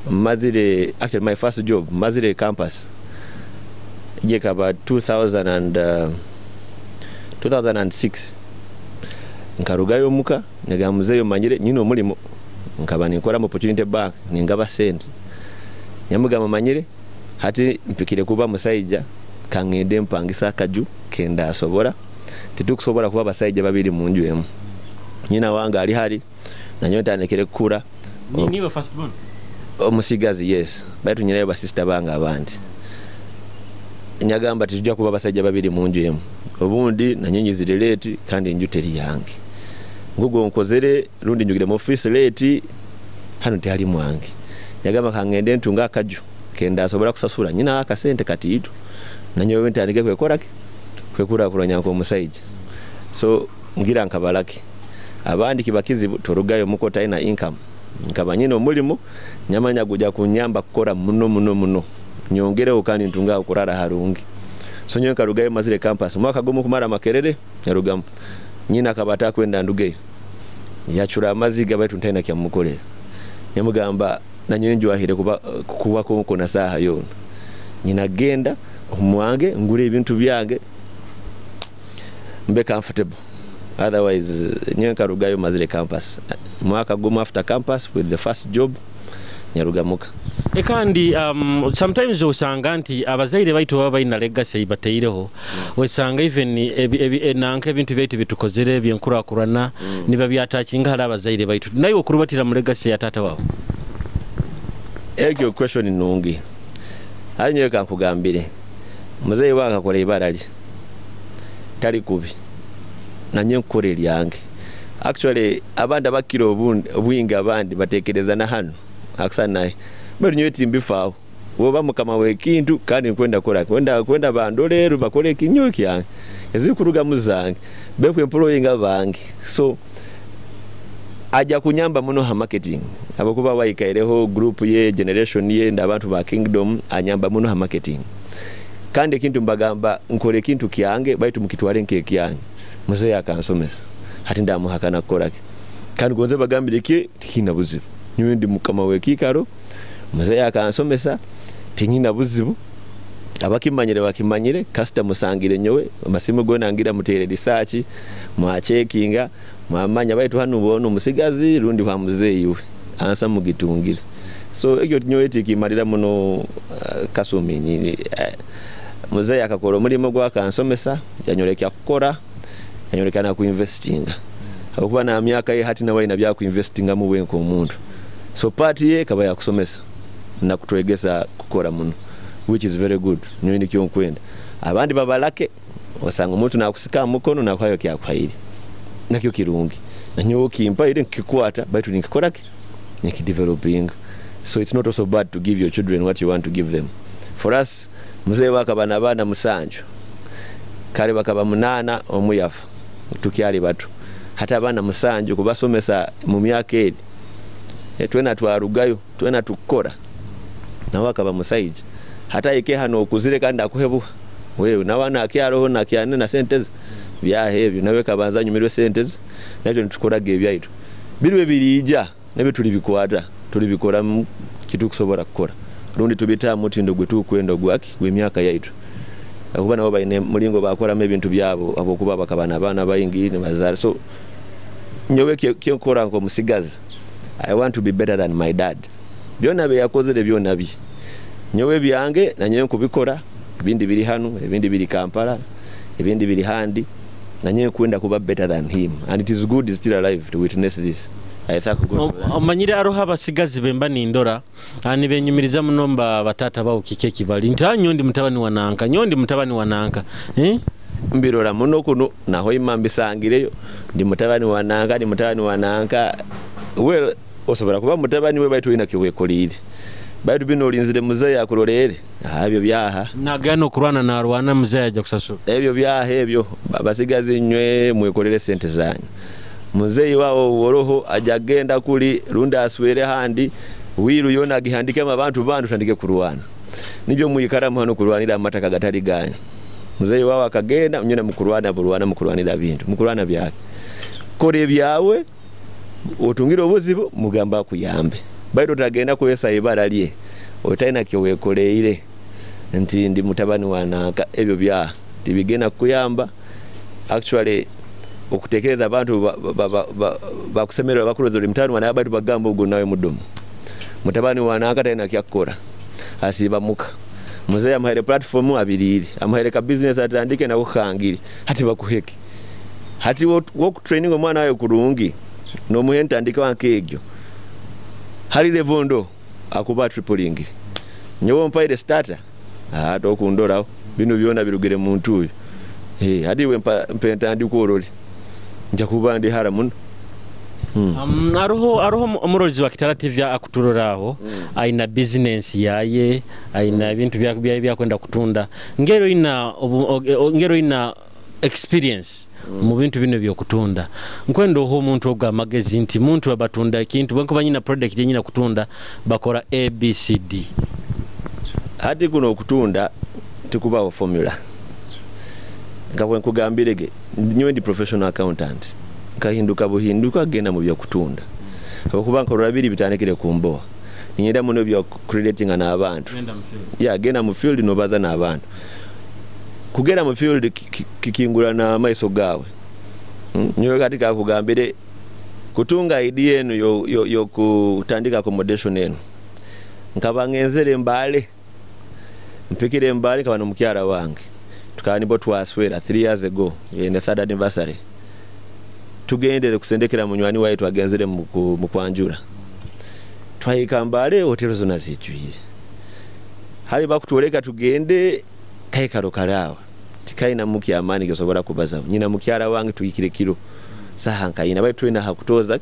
mazire actually my first job mazire campus yekaba 2006 nkarugayo muka negamuzeyo manyire nyino omulimo nkaba ninkora mu Opportunity Bank ningaba sente nyamugamba manyire hati mpikire kuba musaija kangende mpangisa akaju kenda asobora titukusobora kuba basaija babiri mu nju emu. Nyina wange ali hari nanyo ntandikire kukura. Niwe first born? Omusigazi yes. Baitu nyinayo ba sister bange abandi. Nyagamba titujja kuba basajja babiri mu nju emu, obundi nanyinyi ziri late kandi enju teri yange, ngugo nkozere rundi njugire mu office late, hano tihali mwange. Nyagamba kangende ntunga akaju kenda asobora kusasura nyina akasente katiito, nanyowe ntandike kwekorake kwekurakuranya nk'omusaija. So ngira nkabalake abandi kibakizibu torugayo muko taina income, nkaba nyina omulimo nyamanya guja kunyamba kukora muno muno muno nyongereho kandi ntunga okurara harungi. So nyowe nkarugayo mazire campus mwaka gumu kumara Makerere nyarugamu, nyina akaba kwenda ndugeyo yachura amaziga baitu ntaina kyamukolera. Nyamugamba nanyowe njwahire kuba konko na saha yona, nyina genda omwange ngure ebintu byange mbe comfortable, otherwise nyowe nkarugayo mazire campus mwaka gumu. After campus with the first job nyarugamuka. Kandi sometimes osanga nti abazaire baitu baba balina legacy bateireho, osanga even nanka ebintu byaitu bitukozere ebyenkurakurana niba byatakinga hali abazaire baitu, naye okurubatira mu legacy ya tata wawe. Ekyo question nungi. Hali nyowe kankugambire, muzeyi wange akora ibara lye tali kubi, nanye nkukora eryange. Actually abandi abakira obwingi abandi batekereza na hano akasa naye bali nyowe timbifaaho, woba mukama w'ekintu kandi nkwenda kora kwenda bandolero bakore ekinyo kyange ezikurugamu zange bekwe employinga bange. So aja kunyamba muno ha marketing, abakuba waikaireho group ye generation ye ndabantu ba kingdom, anyamba muno ha marketing. Kandi ekintu mbagamba nkore ekintu kyange baitu mukitware nk'ekyange, muzeyi akansomesa hati ndamuhakana kukorake kandi gonze bagambire ki tikina buzibu, nyowe ndi mukama w'ekikaro, muzeyi akansomesa tinyina buzibu, abakimanyire bakimanyire, kasita musangire nyowe amasimu gona ngira mutere research mwachekinga mwamanya baitu hano ubona umusigazi rundi kwa muzeyi we ansa mugitungire. So ekyo nyowe tikimalira muno kasumi nyini. Muzeyi akakora omulimo gwakansomesa yanyoleka kukora yanyoleka na kuinvestinga, abakuba na myaka ye hati nawe ina bya kuinvestinga mu wenko omuntu. So part ye kaba yakusomesa na kutwegesa kukora muno, which is very good. Nyowe nikyo nkwenda abandi babalake osanga omuntu nakusika mukono nakwayo kyakwaire nakyo kirungi, na nyowe kimpa ile nkikwata baitu nikikorake nikideveloping. So it's not also bad to give your children what you want to give them. For us mzee wakaba na bana 7 kale bakaba 8 omuyafa tukyali batu, hata abana 7 kubasomesa mu myaka eri twena twarugayo twena tukora nawe akaba musaija hata ike hano okuzire kandi akuhebuha wewe nawana akyaroho nakyane na sentezi byahe ebyo nawe kabanza nyumirwe sentezi nakyo nitukoraga ebyaitu birwe birija nabe tulibikwata tulibikora kitu kusobora kukora rundi tubita mutindo gwe tukwenda gwaki gw'emyaka yaitu akuba nabo baine mulingo bakoramu ebintu byabo abokuba bakabana abana bayingi ne bazara. So nyowe kyenkora nko musigazi, I want to be better than my dad. Byona bye yakozere byona bye nyowe byange na nyowe kubikora, ibindi biri hano ibindi biri Kampala ibindi biri handi, na nyowe kwenda kuba better than him, and it is good he's still alive to witness this. I thank God. Omanyire aroha abasigazi bemba nindora ani benyumiriza muno mba batata bawo kike kibali ntanyo ndi mutabani wananka nyondi mutabani wananka mbirora muno kuno naho imambisangireyo ndi mutabani wananka ndi mutabani wananka. Well osobora kuba mutabani we baitu ina kiwekolire baitu bino olinzire muzeyi akurorere ebyo byaha nagano kurwana na rwana muzeyi aja kusasura ebyo byaha ebyo basigazi nywe mwekolere sente zanyu. Muzeyi wao woroho ajagenda kuli runda aswere handi wiru yona agihandike abantu bantu tandike kurwana nibyo muyikaramu hano kurwanira amataka gatari ganyu. Muzeyi wao akagenda nyina mukurwana burwana mukurwanira bintu mukurwana byake kore byawe otungira obuzibu mugamba kuyambe baitu tagenda kwesa ibara lye otaina kyowekoleire nti ndi mutabani wanaka ebyo bya tibigenda kuyamba. Actually okutekereza abantu bakusemerera bakuroza uli mutani wana abatu bagamba ubwo nawe mudomo mutabani wanaka taina kyakora asiba muka muzeya amuhaire platform abiriri amuhaire ka business atandike na kukhangiri hati bakuheke hati wo training omwana wayo kurungi no muhenta andike wankegyo hari levondo akuba tripling nyowe mpaire starter tokundorao. Bino byona birugire mu ntuuyo. Hati we mpa entandikwa orole, nja kuba ndi hara muno. Aroho omurozi wa Kitara TV akuturoraho, aina business yaye, aina ebintu byaye byakwenda kutunda, ngero ina experience mu bintu bino byokutunda. Nkwenda oho omuntu ogo amagezi nti muntu abatunda ekintu bwenkuba nyina product yenyina kutunda bakora ABCD. Hati kuno okutunda tikubaho formula. Nga bwe nkugambirege, nyowe ndi professional accountant, nkahinduka buhinduka genda mu byokutunda, habwokuba nkorora biri bitandikire ku mboha, ninyenda muno bya creating n'abantu. Ya genda mu field nobaza n'abantu. Kugenda mu field kikingura na maiso gawe. Nyowe kati kakugambire kutunga idea enu yo kutandika accommodation enu, nkaba ngenzere Mbale, mpikire Mbale kaba nomukyara wange, tukaba nibo twaswera 3 years ago in the third anniversary, tugendere kusendekera munywani wae twagenzere mu kwanjura, twahika Mbale hotelo zona zijwire, hali bakutwoleka tugende kaikaro karawa tikaina muki amani gesobora kubaza nyina mukyara wange tuyikire kiro saha nkaina bali twina hakutoza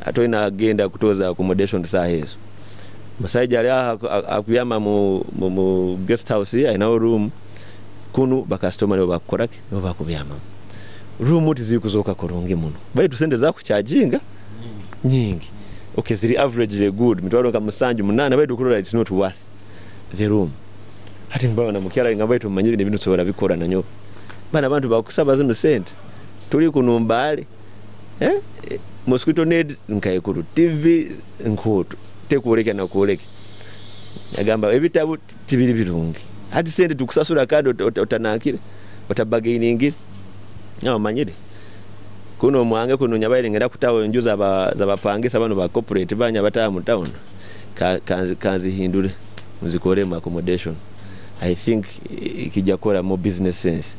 atwina agenda kutoza accommodation saha ezo. Musaija ali akuyama mu guest house aina room kunu bakastoma nibo bakorake nibo bakubyama room tizikuzoka kurungi muno bali tusende za kuchajinga nyingi. Okay, ziri average good mitwalo nka 7-8 bali dukurora it's not worth the room. Hati mbawa na mukyara ngamba itu manyiri n'ebintu sobora bikora nanyo bana abantu bakusaba zino sente tuli kunumbale mosquito net nkaekuru TV nkoto tekureke na kureke agamba ebitabu tibiri birungi hati sente tukusasura kado otanakire otabagainingira nyawo manyiri kuno mwange kuno nyabaire ngenda kutawo enju zabapangisa bano ba corporate banya bataha mu town kanzi hindure muzikore mu accommodation. I think ikijja kora more business sense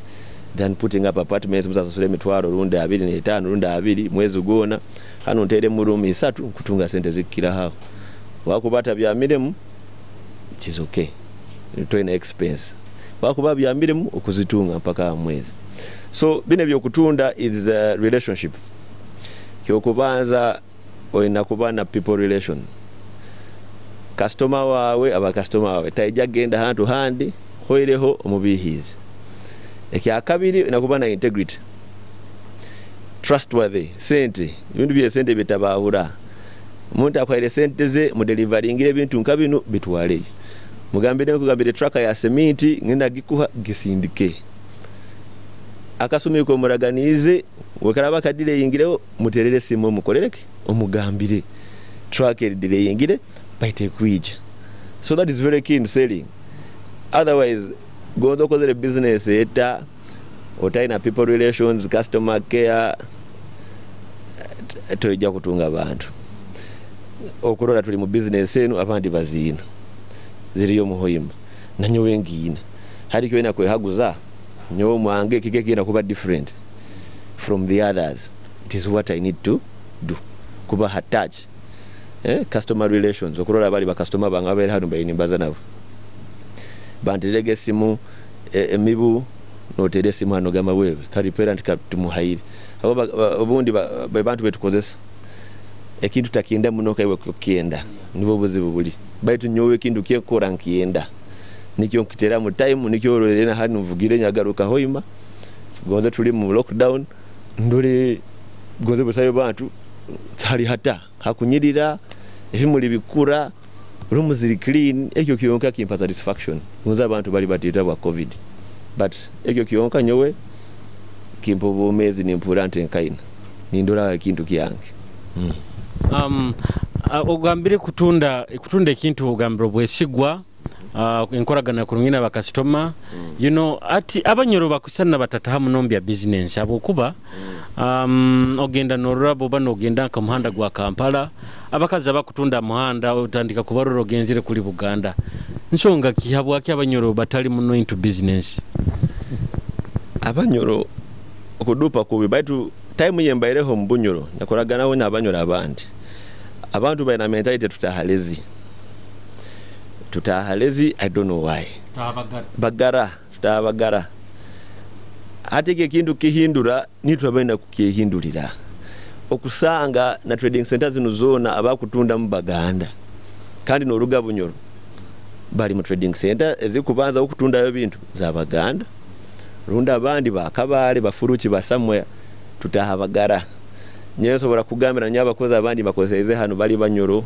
than putting up apartments musasule mitwaro runda 25 runda 2 mwezi gona hano ntere mu room 3 kutunga sente zikira hawo wakubata bya miremu it is okay toina expense wakuba bya miremu okuzitunga mpaka mwezi. So bine byokutunda is a relationship. Kyokubanza oyina kuba na people relation. Customer wawe aba customer wawe taija genda hantu handi hoireho omubihizi. Ekya kabiri nakuba na integrity, trustworthy, sente ebintu bye sente bitabahura. Omuntu akwaire sente ze mu deliveringire ebintu nka bino bitwaleyo, mugambire nkugambire tracker ya sementi ngenda gikuha gisindike akasumiko muraganize wekaraba kadile yingireho muterere simu mukorereke omugambire tracker delay yingire baite kuija. So that is very key in selling. Otherwise gondo kozere business eta otaina people relations, customer care, toija kutunga abantu. Okurora tuli mu business enu abandi bazina ziriyo muhoyima nanyowe ngina hari kyo kwehaguza nyowe mwange kike kina kuba different from the others. It is what I need to do kuba attach customer relations. Okurora bali ba customer banga bali hano bayinimbaza nabo bantirege simu emibu notere simu hano gamba wewe kali parent katumuhaire abo obundi bantu betukozesa ekintu takienda muno kaiwe kienda nibo buzibu buli baitu nyowe ekintu kyekora nkienda nikyo nkitera mu time nikyo rena hano mvugire nyagaruka hoima gonze tuli mu lockdown ndore gonze busayo bantu kali hata hakunyirira ebimuli bikura room ziri clean ekyo kiyonka kimpa satisfaction gonze abantu bali batita bwa covid but ekyo kiyonka nyowe kimpa obumezi nimpura nte nkaina nindora ekintu kyange. Ogambire kutunda ekintu ogambire obwesigwa enkoragana kurungina bakasitoma. You know ati abanyoro bakusana batata muno mbya business abokuba ogenda norurabo bano ogenda nka muhanda gwa Kampala abakazi abakutunda muhanda otandika kubarora ogenzire kuli Buganda nsonga kihabwaki abanyoro batali muno into business. Abanyoro okudupa kubi baitu time yembaireho mbunyoro nakoraganaho n'abanyoro abandi abantu bayina mentality tutahalezi I don't know why bagara Tutabagara. Hati ekyo ekintu kihindura nitwe abalina kukyehindurira. Okusanga na trading center zino zoona abakutundamu Baganda kandi n'oruga Bunyoro bali mu trading center ezikubanza okutundayo bintu za Baganda, rundi abandi bakabale bafuruki basamwe tutaha bagara. Nyewe nsobora kugambira nyo abakozi abandi bakozeze hano bali Banyoro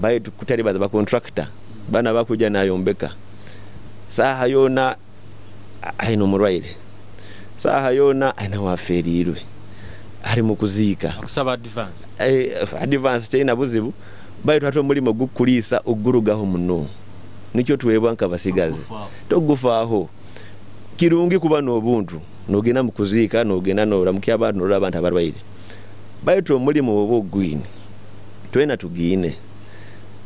baitu kutali baza ba contractor bana bakuja nayombeka saha yona aina omurwaire, saha yona aina waferirwe ari mu kuziika akusaba advance. Advance tena buzibu baitu hati omulimo gukulisa ogurugaho muno nikyo tuwebwa nkabasigazi togufaaho. Kirungi kuba n'obuntu nogenda mu kuziika nogenda noramukya abantu norora abantu abarwaire baitu omulimo oba ogwine twena tugiine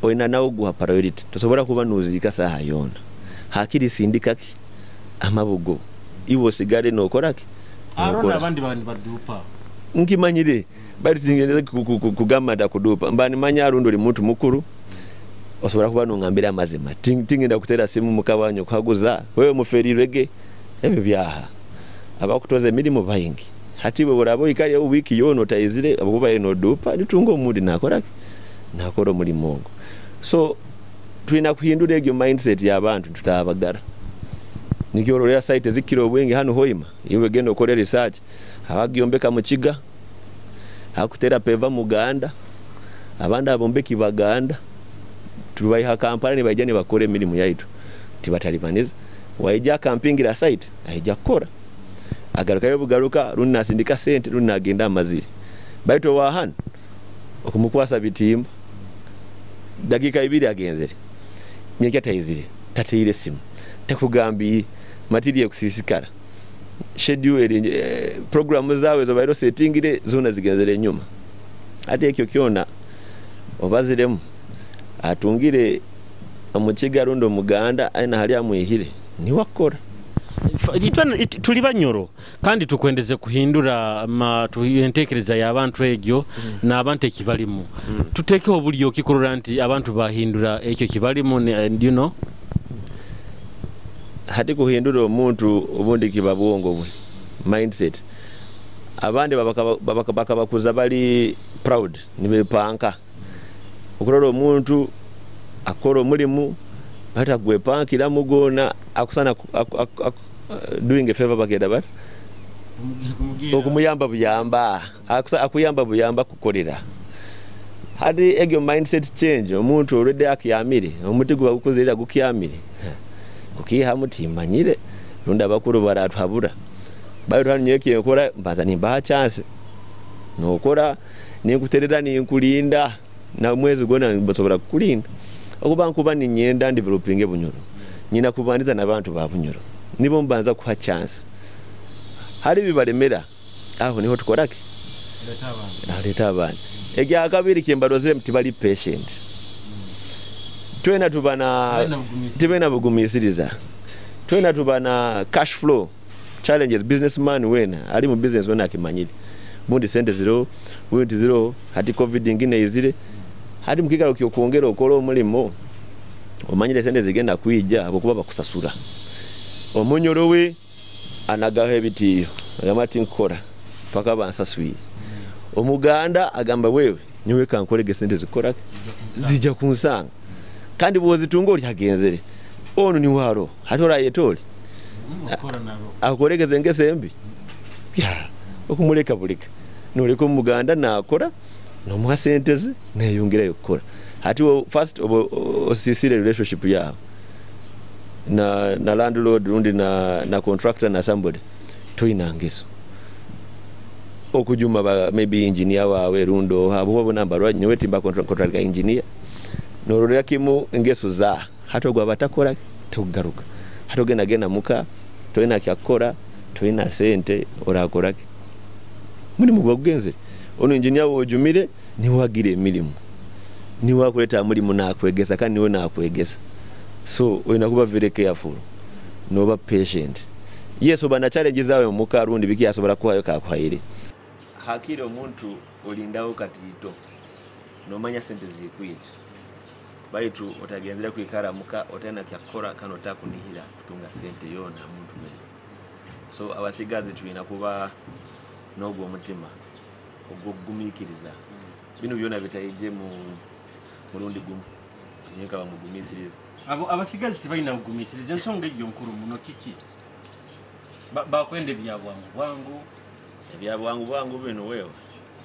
oyina nawo guha priority. Tosobora kuba noziika saha yona hakiri sindikaki amabugo iwe osigale nokoraki. Arona abandi bantu badupa nkimanyire baitu tingendeze kugamba ndakudupa mba nimanya arundi oli muntu mukuru osobola kuba nongambira amazima. Tingenda kutera simu mukawanyo kuhaguza wewe muferirwege ebyo byaha abakutoza emirimu baingi. Hati bwe burabo ikali au wiki yono tayizire abakuba eno dupa nitunga omundi nakoraki nakora omulimo ogwo. So tulina kuhindura egyo mindset y'abantu tutabagara. Nikyo ororera site zikiro obwingi hano Hoima iwe genda okore research abagyombeka mu Kiga hakutera peva Muganda abandi abombeki Baganda tubaiha Kampala ni baija ni bakore emirimu yaitu tibatalibaniza. Waija kampingira site aija kukora agarukayo bugaruka rundi nasindika sente rundi nagenda amazire baitu wa hano okumukwasa bitimba dakika ibiri agenzere nyekya tayizire tateire simu takugambi material kusisikara schedule program zawe zo bairo settingire zona zigenzere nyuma. Ate ekyo kyona obaziremu atungire omukiga rundi omuganda aina hali amwihire niwakora. Tuli Banyoro kandi tukwendeze kuhindura entekereza y'abantu egyo n'abantu ekibalimu. Tutekeho obulyo kikurora nti abantu bahindura ekyo kibalimu you know. Hati kuhindura omuntu obundi kiba bwongo bwe mindset. Abandi bakabakuza bali proud nibepanka okurora omuntu akora omulimu bata gwepankira mugona akusana doing a favor bagenda bat okumuyamba buyamba akuyamba buyamba kukolera. Hadi egyo mindset change omuntu already akiyamire omuti guba gukuzirira gukiyamire kukiha muti manyire runda bakuru baratuhabura bayo twanyeke nkora mbaza nimba chance nokora ninkuterera ninkulinda na mwezi gona mbasobora kukulinda okuba nkuba ninyenda developing Bunyoro nyina kubandiza nabantu ba Bunyoro nibo mbanza kuha chance. Hari bibalemera aho niho tukoraki leta abantu. Egya kabiri kyembarozere mtibali patient twena tubana tibena bugumisiriza twena tubana cash flow challenges. Businessman wena ali mu business wena akimanyire bundi sente zero bundi zero hati covid ingine izire hadi mukigalo kyo kuongera okola omulimo omanyire sente zigenda kuija akokuba bakusasura. Omunyoro we anagaho ebitiyo agamba ati nkora paka bansasuye. Omuganda agamba wewe nyowe kankorege sente zikora zija kunsanga kandi bozitunga oli agenzere ono ni waro hatora yetoli akoregeze engese embi okumuleka buleka noleka omuganda nakora nomuha sente ze neyongerayo kukora. Hati first osisire relationship yabo na landlord rundi na contractor na somebody toyina ngeso okujuma ba maybe engineer wawe rundo abo bo namba rwa nyowe timba contract engineer nororera kimu ngeso za hata gwa batakora togaruka hata gena gena muka toyina kyakora toyina sente orakora muri mu bagenze ono engineer wojumire ni wagire emirimu ni wakuleta mulimu nakwegesa kandi niwe nakwegesa. So oyina kuba very careful noba patient. Yes oba na challenges zawe muka rundi biki asobora kuhayo kakuhaire hakiri omuntu olindawo katito nomanya sente zikwija Baitu otagenzere kwikara muka otalina kyakukora kandi otakunihira kutunga sente yoona muntu weena. So abasigazi tulina kuba n'ogwo omutima ogw'okugumiikiriza. Binu byona bitaije mu murundi gumu, nkaba mugumiisiriza. Abo abasigazi tibalina bugumiisiriza, ensonga egyo nkuru muno. Kiki bakwenda ebya bwangu bwangu? Ebya bwangu bwangu bino, wewe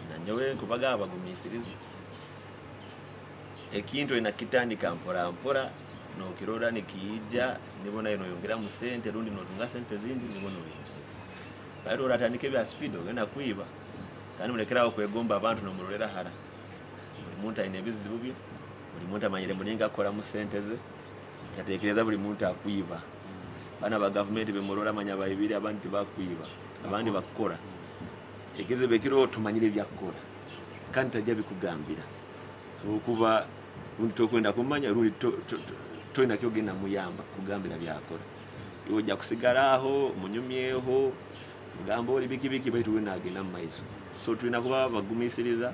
nanyowe nkubaga abagumiisiriza. Ekintu olina kitandika mpora mpora, nokirora nikiija, nibo nayo noyongeramu sente rundi notunga sente zindi, nibo noyongera. Baitu oratandika ebya speed, ogenda kwiba. Kandi mulekeraho kwegomba abantu nomurolera hara. Buli muntu alina ebizibu bye, buli muntu amanyire mulinga akoramu sente ze. Tatekereza buli muntu akwiba. Bana ba gavumenti bemurora manya baibiri, abandi tibakwiba, abandi bakukora. Ekizibu ekiriho, tumanyire ebyakukora kandi tajja bikugambira, olwokuba rundi tokwenda kumanya, rundi tolina kyogenda muyamba kugambira byakora. Iwe ojja kusigara aho munyumyeho, mugamba oli biki biki, baitu we nagenda mu maiso. So tulina kuba bagumisiriza,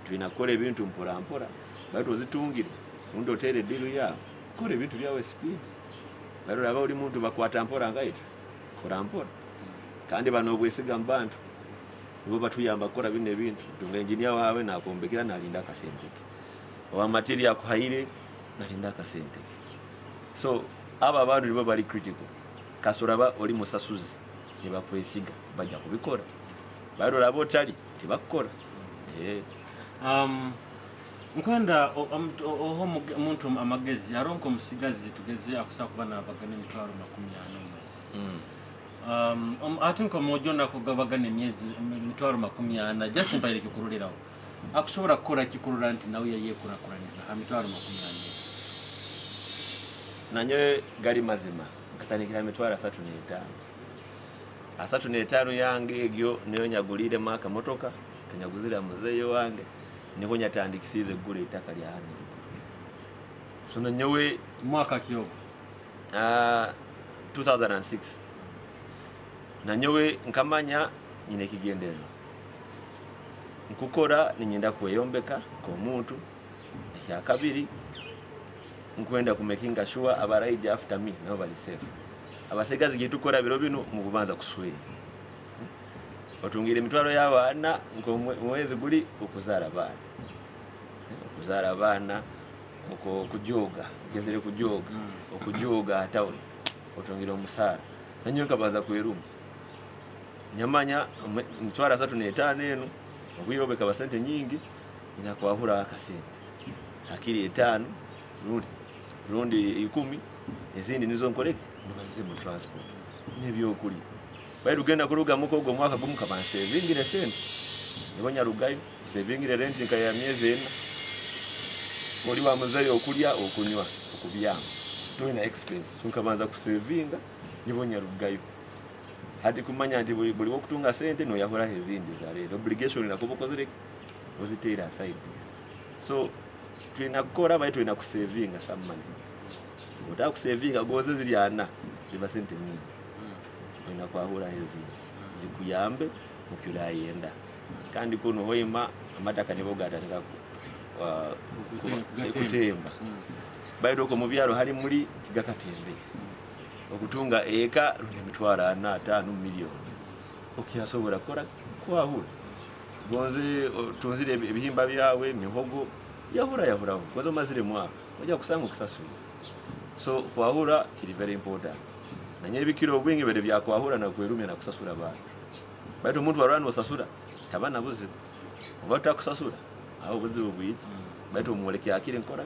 tulina kukora ebintu mpora mpora. Baitu ozitungire rundi otere ediru yawe, kora ebintu byawe speed. Baitu oraba oli muntu bakwata mpora ngaitwe, kora mpora. Kandi bano obwesiga mu bantu nibo batuyamba kukora bino ebintu. Tunga engineer wawe nakombekera, nalinda akasente ke, owa material akuhaire nalinda akasente ke. So abo abantu nibo bali critical. Kasita oraba oli musasuzi, nibakwesiga, bajja kubikora. Baitu oraba otali, tibakukora. Nkwenda oha omuntu amagezi. Hariho nk'omusigazi, tugeze akusobola kuba nabagana 400,000 omwezi. Ati nk'omwojo nakugabagana emyezi 400,000, just mpaire kikuruliraho, akusobola kukora kikurura nti nawe yayekurakuraniza ha 400,000? Nanyowe gali mazima, nkatandikira 35,000. 35 yange egyo niyo nyaguliremu akamotoka kanyaguzira muzeeyo wange, niho nyatandikisize kugura eitaka lya hano. So nanyowe Mwaka ki ogwo? 2006. Nanyowe nkamanya nyine ekigendererwa nkukora, ninyenda kweyombeka nk'omuntu. Ekyakabiri, nkwenda kumakinga sure abaraija after me nabo bali safe. Abasigazi getukora biro bino mukubanza kuswera, otungire emitwaro y'abaana nk'omwezi guli okuzaara abaana, okuzaara abaana, okujoga, gezere kujoga, okujoga town, otungire omusaara. Nanyowe nkabanza kweruma, nyamanya 35,000 eno obwire obwo ekaba sente nyingi, nyina kwahura akasente hakiri 5 rundi 10, ezindi nizo nkoreke nibazize mu transport n'ebyokulya. Baitu genda kuruga muko ogwo mwaka gumu kaba nsevingire sente, nibo nyarugayo nsevingire rent nka ya myezi 4. Oli wa muzeeyi, okulya, okunywa, okubyama, tolina expense. So nkabanza kusevinga, nibo nyarugayo. Hati kumanya nti buli wokutunga sente noyahuraho ezindi za rent obligation, nakuba okozere oziteera aside. So tulina kukora, baitu tulina kusevinga some money. Otaka kusevinga goze ziri ana, ziba sente nyingi, olina kwahuraho ezindi zikuyambe mukirayenda. Kandi kuno hoima amataka nibo gatandika Kutemba. Kutemba. Baitu okwo mu byalo hali muli tigakatembere. Okutunga eka rundi 400,000, 5 miliyoni, okyasobola kukora kwahura. Gonze otunzire ebihimba byawe, mihogo, yahura yahuraho, gonze omazire mwaka ojja kusanga okusasula. So kwahura kiri very important. Nanye ebikiro obwingi bere byakwahura nakwerumya nakusasura abantu. Baitu omuntu warwana nosasura, taba na buzibu. Oba utakusasura, aho obuzibu bwija. Baitu omwoleke akiri nkora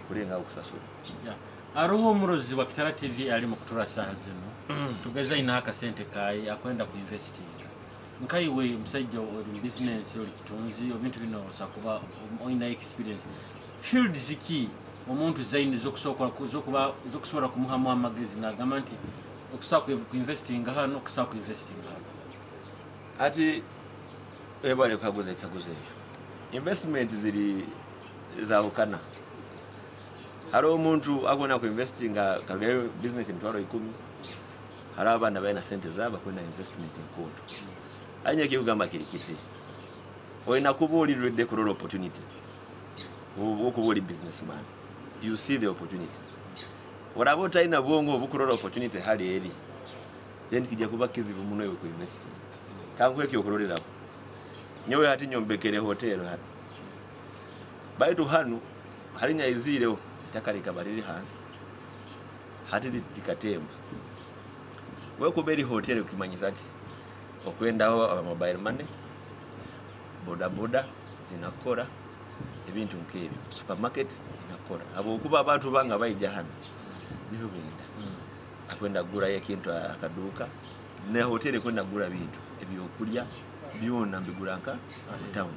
kulenga okusasura. Yeah. Hariho omurozi wa Kitara TV ali mu kutura saha zino, tugeza ina akasente kayi akwenda kuinvestinga. Nkaiwe musajja oli mu business, oli kitunzi, ebintu bino osobola kuba olina experience. Field ziki omuntu zaine zokusobola kumuhamu amagezi nagamba nti okusobola kuinvestinga hano, okusobola kuinvestinga hano? Ati webale kukaguza ekikaguzo ekyo. Investment ziri zahukana. Hariho omuntu akwenda kuinvestinga karugayo business 10,000, hariho abaana balina sente zaabo bakwenda investment enkoto. Anye ekikugamba kiri kiti, olina kuba oli ready kurora opportunity. Okuba ori businessman, you see the opportunity. Oraba otalina bwongo obukurora opportunity hali eri, then kijja kuba kizibu muno iwe kuinvest. Kankuhe ekyokuroreraho. Nyowe hati nyombekere hotel hano, baitu hanu hari nyaiziireho itaka likaba riri hansi, hati likatemba. Wekuba eri hotel ukimanyisa ki? Okwendaho aba mobile money, boda boda zinakora ebintu nk'ebyo, supermarket inakora, habwokuba abantu banga baija hano nibo benda akwenda kugurayo ekintu akaduuka, ne hoteli ekwenda kugura bintu ebyokulya byona mbigura nka town.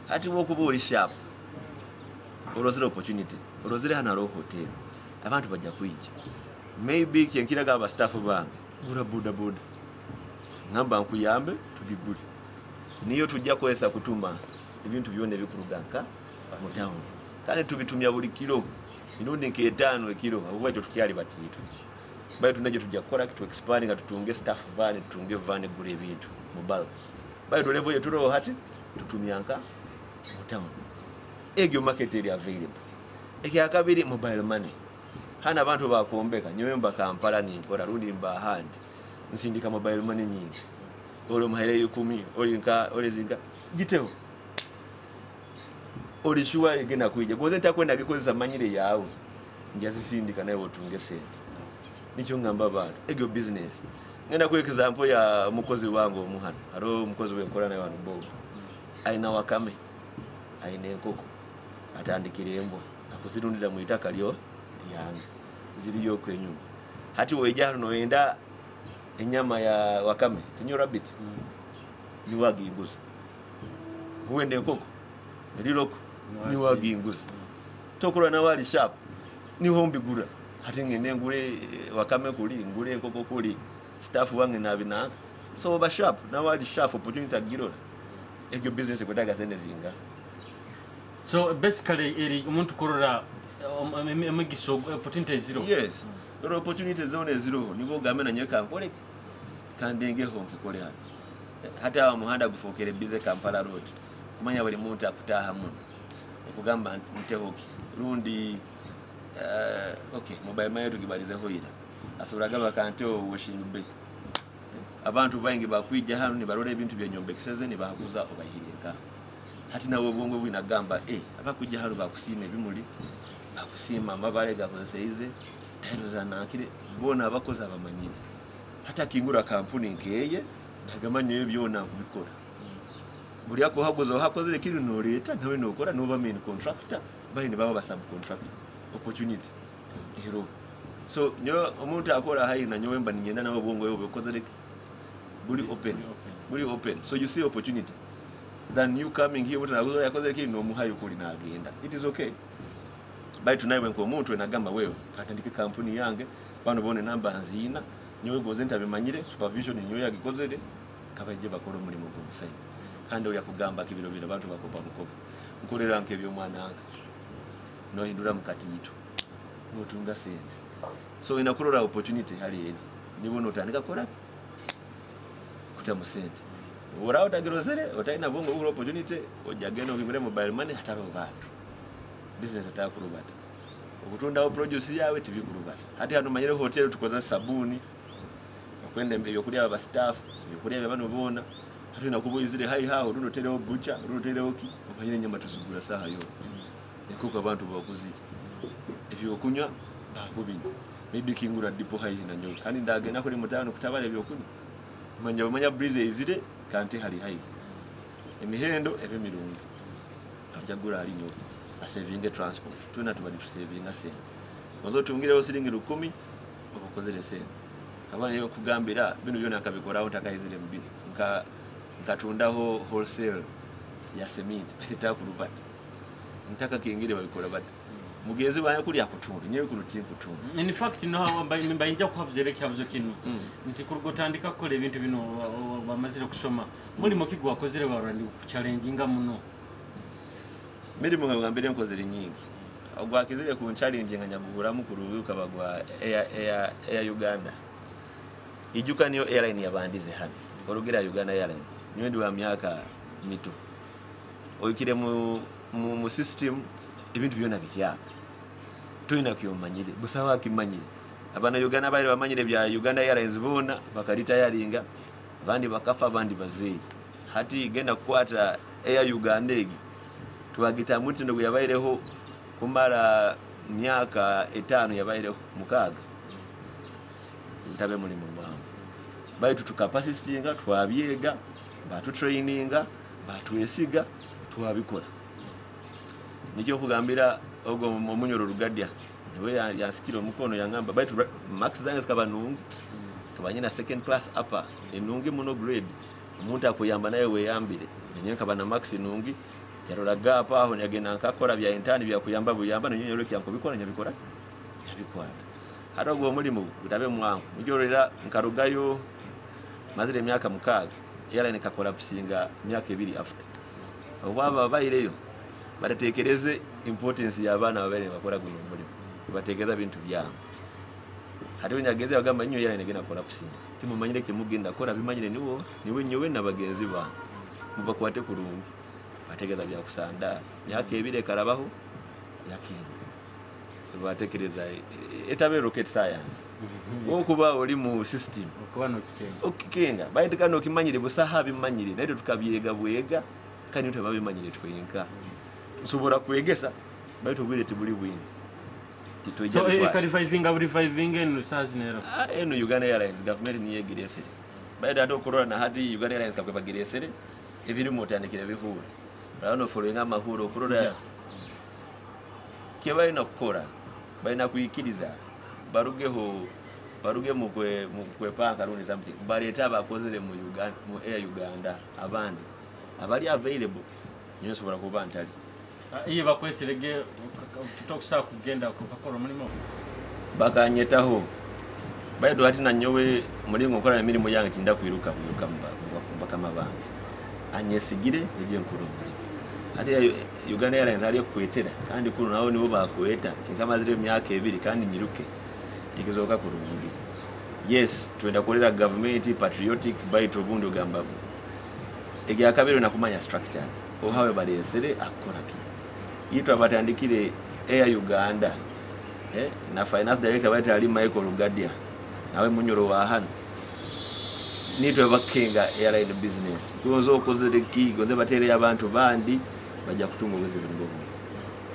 Hati wokuba ori sharp, orozire opportunity, orozire hano hariho hotel, abantu bajja kwija. Maybe kyenkiraga aba staff bange, gura boda boda, ngamba nkuyambe tugigure, niyo tujja kukozesa kutuma ebintu byona ebikuruga nka mu town, kandi tubitumya buli kiro mirundi nk'etaano ekiro, habwokuba ekyo tukyali batiito. Baitu nakyo tujja kukora tu expand nga tutunge staff van, tutunge van egura ebintu mu bulk. Baitu level yeturoho hati tutumya nka mu town, egyo market eri available. Ekyakabiri, mobile money. Hano abantu bakombeka, nyowe mba Kampala ninkora rundi mba ahandi, nsindika mobile money nyingi, oli omuhaire 10, oli nka oli zinka giteho, oli sure egenda kwija goze ntakwenda gikozesa manyire yawe, njazisindika nawe otunge sente. Nikyo ngamba abantu, egyo business. Ngenda ku example ya mukozi wange omuhano, hariho omukozi wenkora nawe wano Bob, aina wakame, aina enkoko, atandikira embwa akuzirundira mu itaka lyo lyange, ziriyo kwenyuma. Hati weija hano noyenda enyama ya wakame, tinyo rabbit, niwaginguza. Huwende enkoko eriroko, niwaginguza. Tokura nawe ali sharp, niho mbigura. Hati ngende ngure wakame kuli, ngure enkoko kuli, staff wange nabinaka. So oba sharp, nawe ali sharp, opportunity agirora. Egyo business ekwetaga sente zinga. So basically eri omuntu kurora emigiso, opportunity zero. Yes. Oro opportunity zone zero, nibo gambe na nyowe kankole kandengeho nkikole hano. Hata awa muhanda gufokere busy Kampala road. Kumanya buli muntu akutaha muno. Okugamba ntehoki. Rundi okay, mobile money tugibalizeho ira. Asobola gaba kanteo washing bay. Abantu baingi bakwija hano nibarora ebintu byenyombekeseze nibahakuza obahire nka. Hati nawe obwongo bwinagamba abakwija hano bakusiima ebimuli, bakusiima amabale gakozeseize, tairo zanankire, bona abakozi abamanyire. Hata akingura kampuni nkeye nagamanya ebyo byona nkubikora. Buli akuhaguza ohakozere kiri noreeta nawe nokora noba main contractor, baine baba ba subcontractor. Opportunity hero. So nyo omuntu akora hayi na nyowe mba ningenda nawe obwongo bwe bukozere ki? Buli open. Buli open. So you see opportunity. Than you coming here omuntu naguza yakozere kiri nomuhayo kuli nagenda. It is okay. Baitu nawe nko omuntu enagamba wewe katandike kampuni yange bano bone namba nziina nyowe goze ntabimanyire supervision nyowe yagikozere kabaje bakora omulimo gw'omusajja. Kandi oya kugamba kibiro biro abantu bakopa mukovu. Nkorera nkebyo mwana wange. Nohindura mukatito. Notunga sente. So inakurora opportunity hali ezi. Nibo notandika kora kuta musente. Ora otagirozere otaina bongo ukuro opportunity ojagenda okigure mobile money hataro bantu. Business atakurubata. Okutundaho produce yawe tibikurubata. Hati hano manyire hotel tukoza sabuni. Okwenda ebyokulya aba staff, ebyokulya bano bona. Hati nakubuizire hai hao runo tereho butcher, runo tereho ki, omanyire nyama tuzigura saha yo. Ekuko abantu bakuzire. Ebyokunywa bakubinywa. Maybe kingura dipo hai na nyoka. Kandi ndagenda kuri mutano kutabara ebyokunywa. Manya manya breeze izire kanti hali hai. Emihendo ebe mirungi. Ajagura hali nyoka. Asevinge transport. Tuna tubali tusevinga sente. Ozo tungireho siringi 10 obukozere sente. Abana yo kugambira bino byona akabikoraho ntakahizire mbiri. Nkatundaho wholesale ya cement batita kurubata. Ntaka kingire babikora bata. Mugenzi wange kuli akutunda nyewe kuruti kutunda. In fact no mbayinja kuhabuzere kyabuzo kino. Nti kurugotandika kukola ebintu bino bamazire kusoma. Mulimo kigwa akozere barandi ku challenginga muno. Mirimo ngambire nkozere nyingi. Ogwakizire ku challenge nga nyaguhuramu kurubuka bagwa Air Uganda. Ijuka niyo airline yabandize hano. Orugira Uganda Airlines. Niwe ndi wa myaka mito. Oikire mu Mu system ebintu byona bihyaka, toyina kyomanyire, busaho akimanyire. Abana Uganda baire bamanyire bya Uganda Airlines boona bakaritayaringa, abandi bakafa, abandi bazeeyi. Hati genda kukwata Air Uganda egi, twagita mutindo gwe yabaireho kumara myaka 5, yabaireho 6, ntabe mulimu mwangu. Baitu tukapersistinga, twabyega, batutraininga, batwesiga, twabikora. Nikyo kugambira ogwo omunyoro Rugadya niwe yansikira omukono, yangamba, baitu marks zange zikaba nungi, kaba nyina second class upper enungi muno grade. Omuntu akuyamba naye weyambire, nenye nkaba na marks nungi. Yarora gap aho, yagenda nkakora bya intern byakuyamba buyamba, nenye yoreka yankubikora, nyabikora, nyabikwata. Hata ogwo omulimu gutabe mwangu, nijorera nkarugayo mazire emyaka 6, airline ekacollapsinga myaka 2 after. Obwaba baireyo batatekereze importance y'abaana babaire bakora guno omulimu, batekereza bintu byabo. Hati wenyageze bagamba nyo airline egenda collapsinga, timumanyire kimugenda kora, bimanyire niwo niwe nyowe na bagenzi bange, mubakwate kurungi. Bategereza byakusanda myaka 2 ekarabaho yakinga. So batekereza etabe rocket science, wokuba oli mu system okuba nokikenga, okikenga baitu kandi okimanyire, busaha bimanyire naye tukabyega bwega, kandi tebabimanyire twenka tusobola kwegesa, baitu obwire tibuli bwingi. So eka reviving eno saa zinero? Eno Uganda Airlines government niyo egiresere, baitu ate okurora na hati Uganda Airlines kakwe bagiresere, ebirimu otandikire bihura, urabona following amahuro okurora kye balina kukora, balina kuyikiriza barugeho, baruge mu kwepanka rundi something, baleete abakozere mu Uganda, mu Air Uganda abandi abali available. Nyo nsobola kuba ntali. Iye bakweserege tutokusaa kugenda kukakora omulimu? Bakanyetaho, baitu ati nanyowe mulingo nkola emirimu yange, tinda kwiruka kwiruka bakama bange, anyesigire eje nkora omulimu. Ate Uganda Airlines hali kukwetera kandi kuno nabo nibo bakweta, tinkamazire emyaka 2 kandi nyiruke tikizoka kurungi. Yes, twenda kukolera government patriotic, baitu obundi ogamba ekyakabiri nakumanya structures ohawe balesere akora ki. Itwe abatandikire Air Uganda, na finance director baitu ali Michael Rugadia, nawe munyoro wa hano, nitwe bakenga airline business gonzo okozere ki, gonze batere abantu bandi bajja kutunga obuzibu nibwo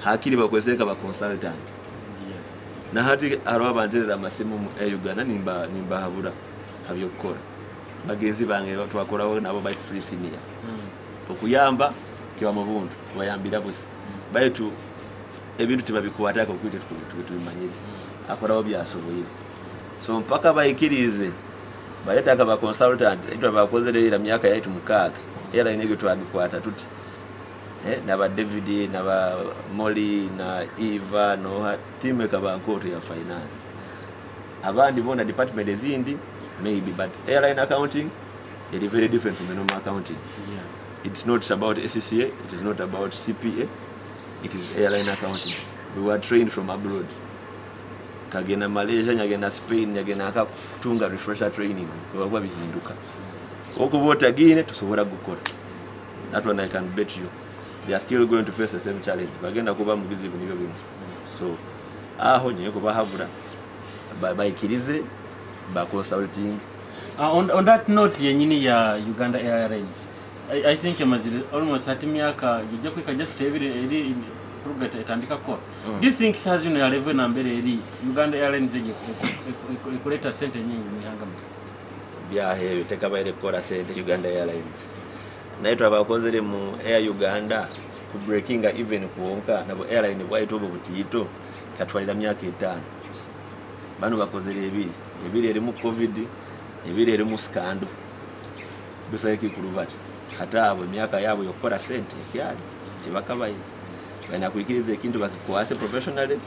hakiri bakweseka ba consultant. Na hati hariho abanterera amasimu mu Air Uganda, nimba habura abyokukora bagenzi bange twakoraho nabo baitu tuli senior. Okuyamba kiba mu buntu bayambira busa, baitu ebintu tibabikwatako kwite tubimanyire akoraho byasoboire. So mpaka bayikirize baletaka ba consultant itwe bakozere era myaka yaitu 6, airline egyo twagikwata tuti, naba David naba Molly na Eva no team ekaba nkoto ya finance, abandi bona department ezindi maybe, but airline accounting is very different from normal accounting. It's not about ACCA, it is not about CPA, it is airline accounting. We were trained from abroad. Kagenda Malaysia, nyagenda Spain, nyagenda akatunga refresher training kuba bihinduka. Okuba otagine tusobola gukora. That one I can bet you. They are still going to face the same challenge. Bagenda kuba mu bizibu nibyo bimu. So aho nyewe kubahabura bayikirize ba consulting. On that note yenyini ya Uganda Airlines, I think yamazire almost ati myaka gijja kwika just ebiri eri kuruga etandika ko. Do you think sazi no ya level na mbere eri Uganda Airlines ege ekuleta sente nyingi mu ihanga mu? Byahe tekabaire kukora sente Uganda Airlines. Naye twabakozere mu Air Uganda ku breakinga even kuonka nabo airline bwaitu obwo butiito katwalira myaka 5. Bano bakozere ebiri, ebiri eri mu COVID, ebiri eri mu scandal. Busaye kikurubati. Hata abo emyaka yabo yokukora sente ekyali tebakabaye. Balina kuyikiriza ekintu bakikwase professionally,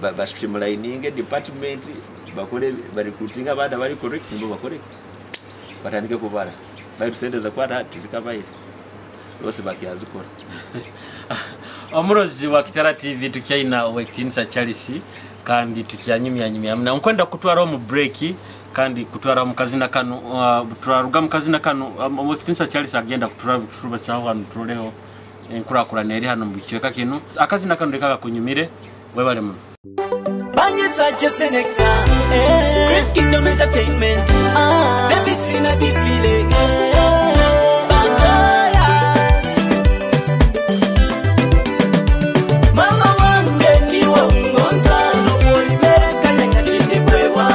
ba streamlining department, bakore ba recruiting abana bari correct nibo bakore. Batandike kubara. Baitu sente zakwata tizikabaye. Bose bakyazikora. Omurozi wa Kitara TV tukyaina Owekitinisa Charles kandi tukyanyumyanyumya muna nkwenda kutwara mu break kandi kutwara mu kazina kano, turaruga mu kazina kano. Owekitinisa Charles agenda kutubasaho hano turoleho Enkurakurana eri hano mu kicweka kinu. Akazina kanu reka gakunyumire, webale muno. Banyita Selector, Great Kingdom Entertainment, Davis in a defile, Banjoyas. Mama wange niwe ungonza, nukuolimereka nyakatinde kwewa,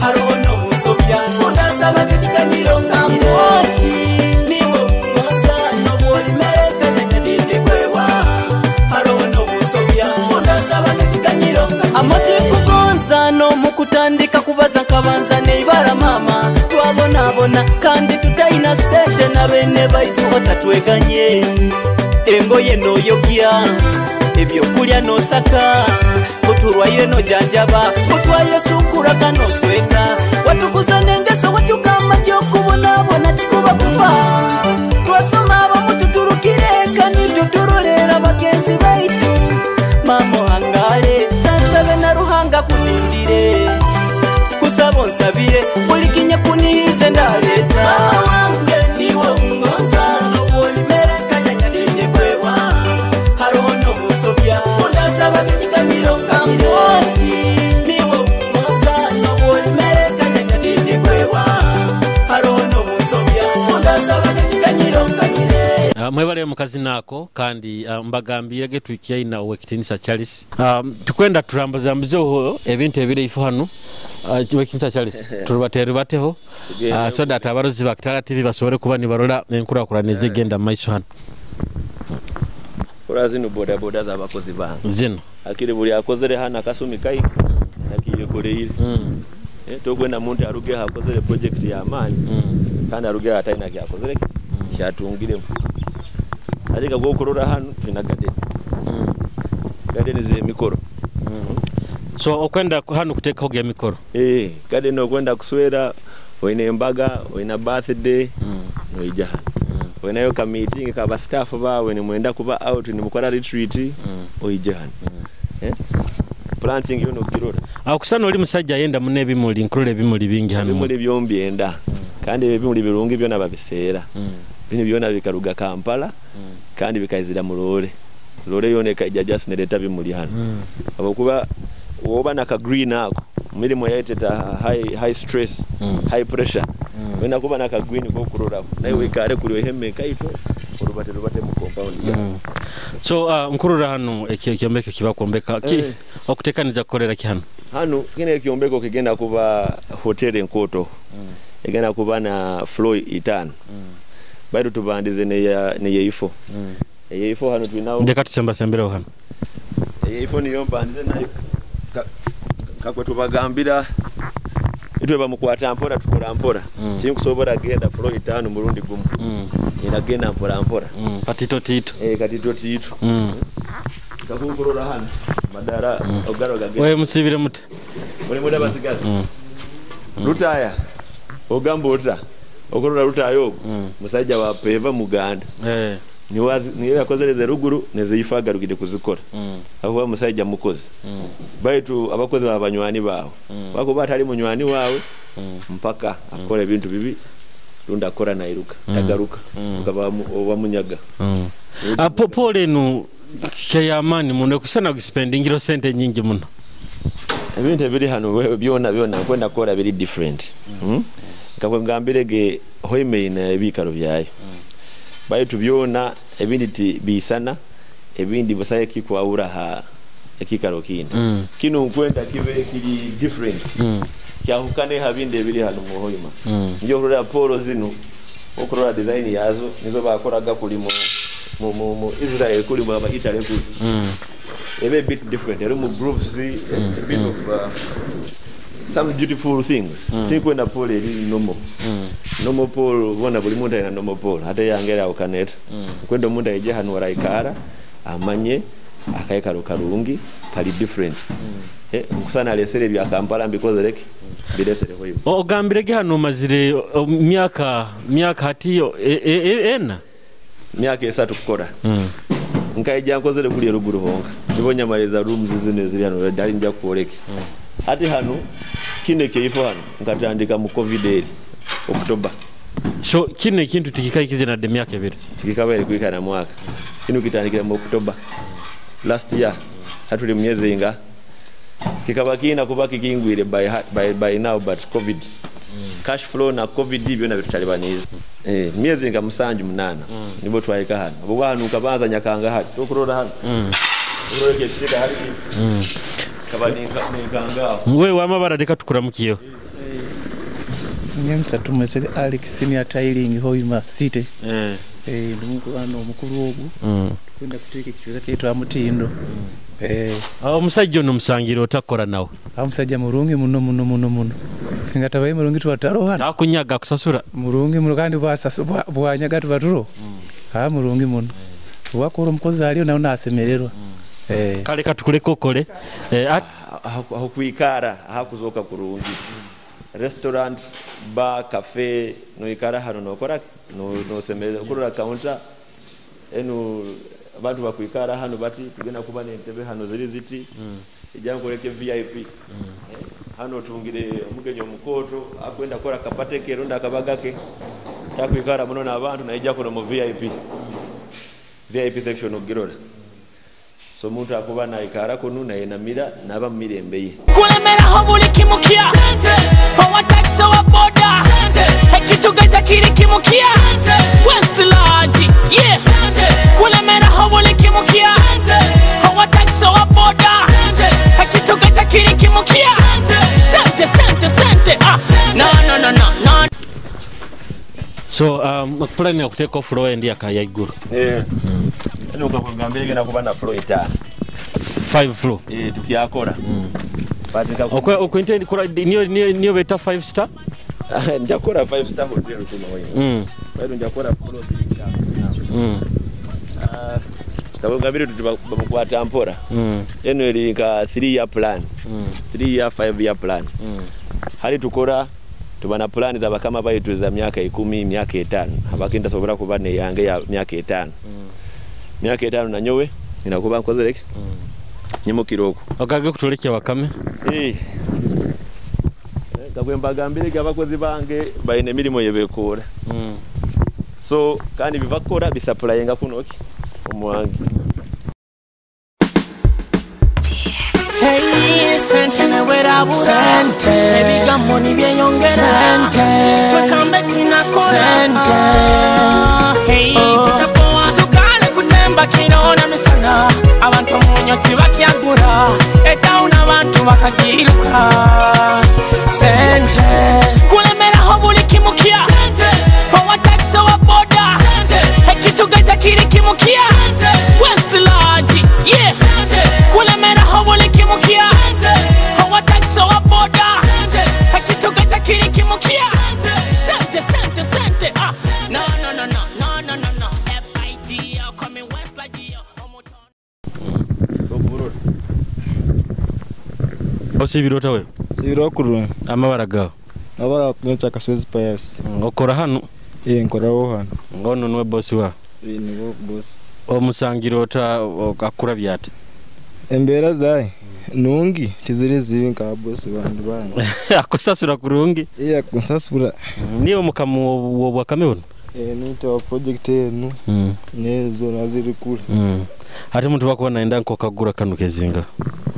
haroho no musobya, unasaba kekiganiro ngamwoti. Niwe ungonza, nukuolimereka nyakatinde kwewa, haroho no musobya, unasaba kekiganiro ngamwoti. Amati kugonza no mukutandika kubaza nkabanza neibara mama, twabonabona kandi tutaina sente na bene baitu batatweganye. Engoye noyogya, ebyokulya nosaka, kuturwaire nojanjaba, kutwaye sukura kanosweka, watukuza nengeso watugamba kyokubonabona kikuba kufa. Twasoma abamu tuturukire kandi tuturulera bagenzi baitu. Mama hangale tansabe na ruhanga kunindire, kusaba onsabire buli kinya kunihize ndaleta. Mama wange niwe ungonza, nukuolimereka nyakatinde kwewa, haroho n'omusobya, ondasaba kekiganiro ngamwoti. Niwe ungonza, nukuolimereka nyakatinde kwewa, haroho n'omusobya, ondasaba kekiganiro nganyire. Mwebale mukazi nako kandi mbagambire ge tukiyaina owekitinisa Charles. Tukwenda turambuzambuzeho ebintu ebireifu hano. Owekitinisa Charles turubaterubateho, so that abarozi ba Kitara TV basobole kuba nibarola enkurakurana ezigenda mu maiso hano. Kora zino boda boda z'abakozi bange. Zino. Akiri buli akozere hano akasumi kai akiyekoreire. Togwenda muntu aruge akozere project ya amaani. Kandi aruge atalina kyakozere kyatungiremu. Ariko gwokurora hano tulina garden. Garden z'emikoro. So okwenda hano kuteekaho emikoro. Garden okwenda kuswera, oine embaga, oine birthday, noija hano. Oinayo ka meeting ka ba staff bawe nimwenda kuba out nimukora retreat, oija hano. Planting yono kirora. Akusana oli musajja ayenda mune ebimuli, nkurora ebimuli bingi hano. Ebimuli byombi enda. Kandi ebimuli birungi byona babiseera. Bino byona bikaruga Kampala, kandi bikaizira mu loore. Loore yona ekaija just nereta bimuli hano. Abakuba woba na ka green ako, mirimu yaiteta high stress, high pressure. Wena kuba na ka green ko kurora. Naye wikare kuri eheme kaito, orubate rubate mu compound. So nkurura hano ekyombeko kibakombeka. Okutekaniza kukolera ki hano? Hano kine ekyombeko kigenda kuba hotel enkoto. Egenda kuba na floor 5. Baitu tubandize neyeifo. Eyeifo hano tulinawo. Ndeka tusembasembere hano. Eyeifo niyo mbandize nayo. Kakwe tubagambira itwe bamukwata mpora tukora mpora. Tinkusobola genda floor 5 murundi gumu. Inagenda mpora mpora. Katito tito. Katito tito. Kakukurora hano madara ogaro gagenda. Wewe musibire mute. Muri muda basigaza. Rutaya. Ogamba ota. Okorora rutayo musajja wa peva muganda. Niwe yakozereze ruguru nezifagarukide kuzikora. Aho musajja mukozi. Baitu abakozi babanywani bawe. Bako batali munywani wawe mpaka akora ebintu bibi runda akora nairuka tagaruka ukaba obamunyaga. Pole nu kyeyamani muno kusana kuspendingiro sente nyingi muno. Ebintu ebiri hano byona byona kwenda kora biri different. Kakwe hoime ina ebikaro byayo. Baitu byona ebindi ti bisana ebindi busaye kikwawura ha ekikaro kindi. Kino nkwenda kibe kiri different. Kyahukane habindi ebiri hano mu hoima. Njo kurora polo zino okurora design yazo nizo bakoraga kuli mu Israel kuli mu aba Italy kuli. Ebe bit different. Eri mu grooves a bit of some beautiful things. Tikwenda pole eri normal. Normal pole bona buli muntu alina normal pole ate yangera ukaneta. Kwenda omuntu aije hano araikara amanye akaikaro karungi kali different. Nkusana alesere bya Kampala mbikoze reke biresere hoyo. Ogambirege hano mazire myaka hati ena myaka 3 kukora. Nkaija nkozere kuli ruguru honga. Nibonya maleza rooms zine ziri hano dali nja kuoleke. Ati hano kine keifo hano nkatandika mu COVID eri October. So kine kintu tikikaikize na de myaka 2. Tikikabaire kuikana mwaka. Kinu kitandikira mu October last year. Hatuli myezi nga kikaba kiina kuba kikingwire by now, but COVID cash flow na COVID byona bitutalibaniza. Myezi nga 7-8 nibo twaleka hano. Obuba hano ukabanza Nyakanga hali tokurora hano. Uroreke ekisika hali. Kaba ninkanga. Wewe wamabara reka tukuramukiyeho. Nyemsa tumese Alex senior tiling Hoima City. Ndumuko omukuru ogu. Kwenda kuteeka ekichweka kyetwa mutindo. Omusajja ono musangira otakora nawe. Omusajja murungi muno muno muno muno. Singa tabaye murungi tubataro hano. Akunyaga kusasura. Murungi muno kandi bwanyaga tubaturo. Murungi muno. Wakora omukozi aliyo nawe nasemererwa. Kale katukuleka okole. Aho kwikara ahakuzoka kurungi. Restaurant, bar, cafe, noikara hano nokora no semererwa kurora counter enu abantu bakwikara hano bati tugenda kuba n'entebe hano ziri ziti. Ijja nkoleke VIP. Hano tungire omugenyi omukoto akwenda kora kapate ke ronda akabagake takwikara muno n'abantu naija kuno mu VIP. VIP section ogirora. So omuntu akuba naikara kunu nayenamira naba mu mirembe ye. Kulemeraho buli kimukia owa taxi owa boda ekitugaita kiri kimukia West Lodge yes. Kulemeraho buli kimukia owa taxi owa boda ekitugaita kiri kimukia sente sente sente no no no no no. So plan ya kuteka floor endi akayaiguru. Nukakugambira genda kuba na floor 5. 5 floor. Tukyakora. Okwe intend kora niyo beta 5 star? Njakora 5 star hotel kuma wewe. Bado njakora floor 3. Kabugambira tubamukwata mpora. Eno eri nka 3 year plan. 3 year 5 year plan. Hali tukora tubana plan za bakama baitu za miaka 10, miaka 5. Abakinda sobora kuba ne yange ya miaka 5. Miaka 5 na nyowe ninakuba nkozereke. Nyimukira oku. Okage kutulekya wakame. Gabwe mbagambire abakozi bange bayine emirimu yebekora. So kandi bivakora bisapulayenga kunoki omwange. Hey, sente newera sente ebigambo nibyeyongera sente twekambe tinakora sente hey tutapoa sukale kutemba kinona misana abantu munyo tibakyagura etauna abantu bakagiruka sente kulemeraho buli kimukia sente owa taxi owa boda sente ekitugaita kiri kimukia sente West Lodge yes sente kulemeraho buli kimukia sente owa taxi owa boda sente ekitugaita kiri kimukia sente sente sente no no no no no no no no FIG coming West Lodge Osibirota wewe? Sibiro kurungi. Amabara gawe? Amabara kunyocha Kaswezi Pius. Okora hano? Nkoraho hano. Ngono niwe boss wa? Niwe boss. Omusangirota akura byate? Embeera zaye nungi tiziri zibi nka boss bandi bandi. Akusasura kurungi? Akusasura. Niyo mukamu wo bwakame buno? Nito project enu. Nezo naziri kule. Ate muntu wakuba naenda nkokagura kanu kezinga.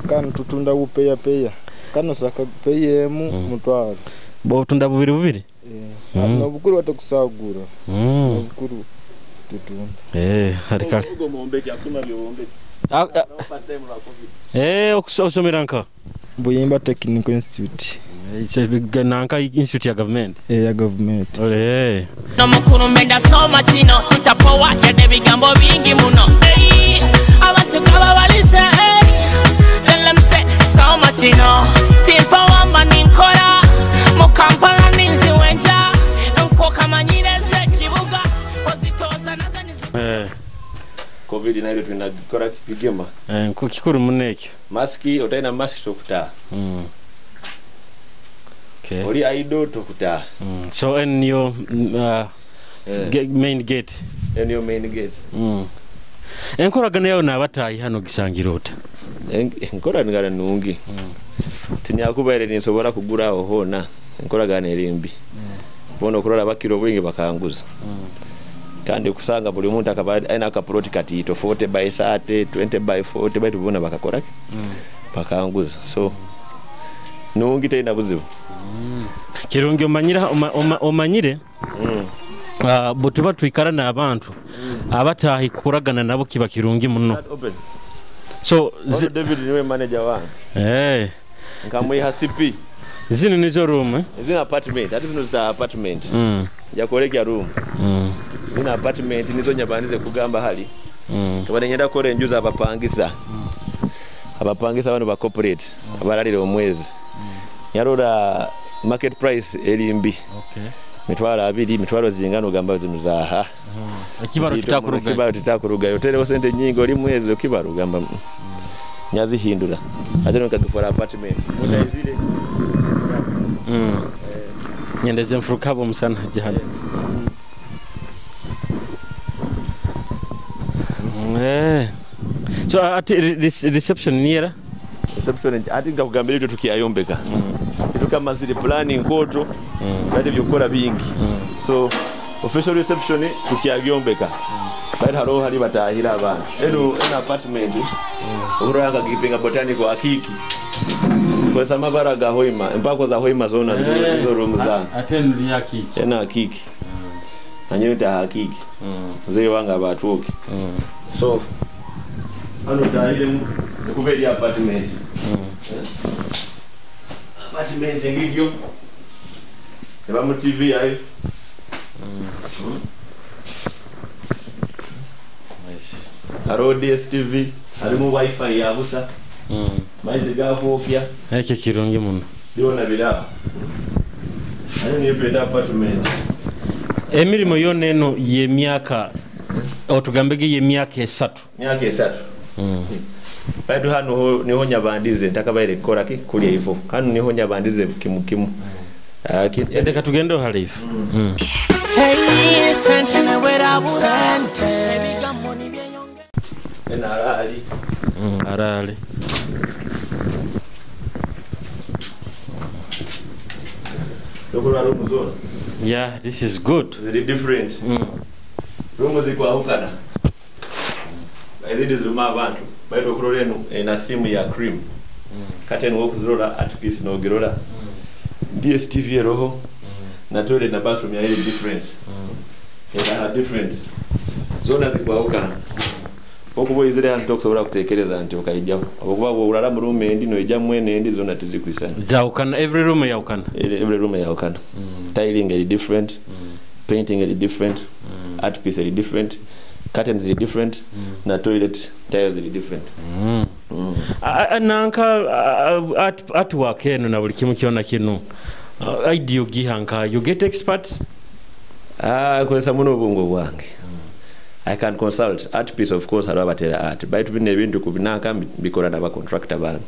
Kanu tutunda kupeya peya. Kano saka peye mu mutwaro. Bo tunda bubiri bubiri? Nobukuru batakusagura. Nobukuru tutunda. Hari kale. Okusomera nka? Buyimba Technical Institute. Nanka institute ya government? Ya government. No mukuru mbenda soma chino tutapoa yade bigambo bingi muno. Abantu kaba balise lemse soma chino timpa wamba ninkora mu Kampala ninzi wenja nkoka manyireze kibuga ozitoza nazanize. COVID nayo tunakora kipigema. Kikuru muneke. Maski otaina maski tokuta. Okay. Oli aido tokuta. So and your main gate. And your main gate. Enkoragano yawe nabatayi hano gisangirota. Enkoragano nungi. Tinyakubaire ninsobora kugura aho hona. Enkoragano eri mbi. Bono kurora bakiro bwingi bakanguza. Kandi kusanga buli muntu akaba aina akaploti katiito 40 by 30, 20 by 40 baitu bona bakakora bakanguza. So nungi tena buzibu. Kirungi omanyire omanyire butuba twikara n'abantu abatahi kukoragana nabo kiba kirungi muno. So David niwe manager wange. Nkamwiha CP. Zino nizo room Zina apartment, ati zino zita apartment. Njakolekya room. Zina apartment nizo nyabandize kugamba hali. Kabale nyenda kore enjuza abapangisa. Abapangisa bano ba corporate abalalira omwezi. Nyarora market price eri mbi. Okay. Mitwalo 2, mitwalo zingano gamba zino za Ekibaro kitakuruga. Ekibaro kitakuruga. Otereho sente nyingi oli mwezi okibaro gamba. Nyazihindura. Ate nkagifora apartment. Mutaizire. Nyendeze mfurukabo musana jihani. So ati reception niera? Reception ati ngakugambira ibyo tukiyayombeka. Tukamazire planning koto. Bali byokora bingi. So official reception tukiyayombeka. Bali haro hari batahira abantu. Eno ena apartment. Uranga gipinga botanical akiki. Kwa samabara ga hoima, mpako za hoima zona zino room za. Atenu ya kiki. Ena akiki. Anyota hakiki. Zee wanga batuoki. So hano tahire mu kuberi apartment. Apartment ngigyo. Eba mu TV ayo. Nice. Haro DSTV, harimu wifi ya busa. Maizi gavopya. Ekyo kirungi muno. Byona biraba. Ayo niyo peta apartment. Emirimo yona eno y'emyaka otugambege y'emyaka 3. Myaka 3. Baitu hano niho nyabandize ntakabaire kukora ki kulya ivo. Hano niho nyabandize kimu kimu. Ndeka tugende halifu. Hey, sente wera sente. Ena arali. Arali. Yeah, this is good. It's different. Rumu zikwahukana. Izindi ziruma abantu. Baitu okurora eno ena theme ya cream. Kati eno okuzirora at peace n'ogirora. DSTV eroho. Na toilet na bathroom ya different. Era different. Zona zikwahukana. Okuba izire hano tokusobola kutekereza nti okaijaho. Okuba bw'olala mu room endi noija mwene endi zona tizikwisana. Zaukana every room yaukana. Every room yaukana. Tiling is different. Painting is different. Art piece is different. Curtains is different. Na toilet tiles is different. Nanka artwork eno na buli kimu kyona kino. Idea gihanka you get experts? Kozesa muno obwongo bwange. I can consult art piece of course hariho abatera art baitu bino ebintu kubinanka bikora n'aba contractor bange.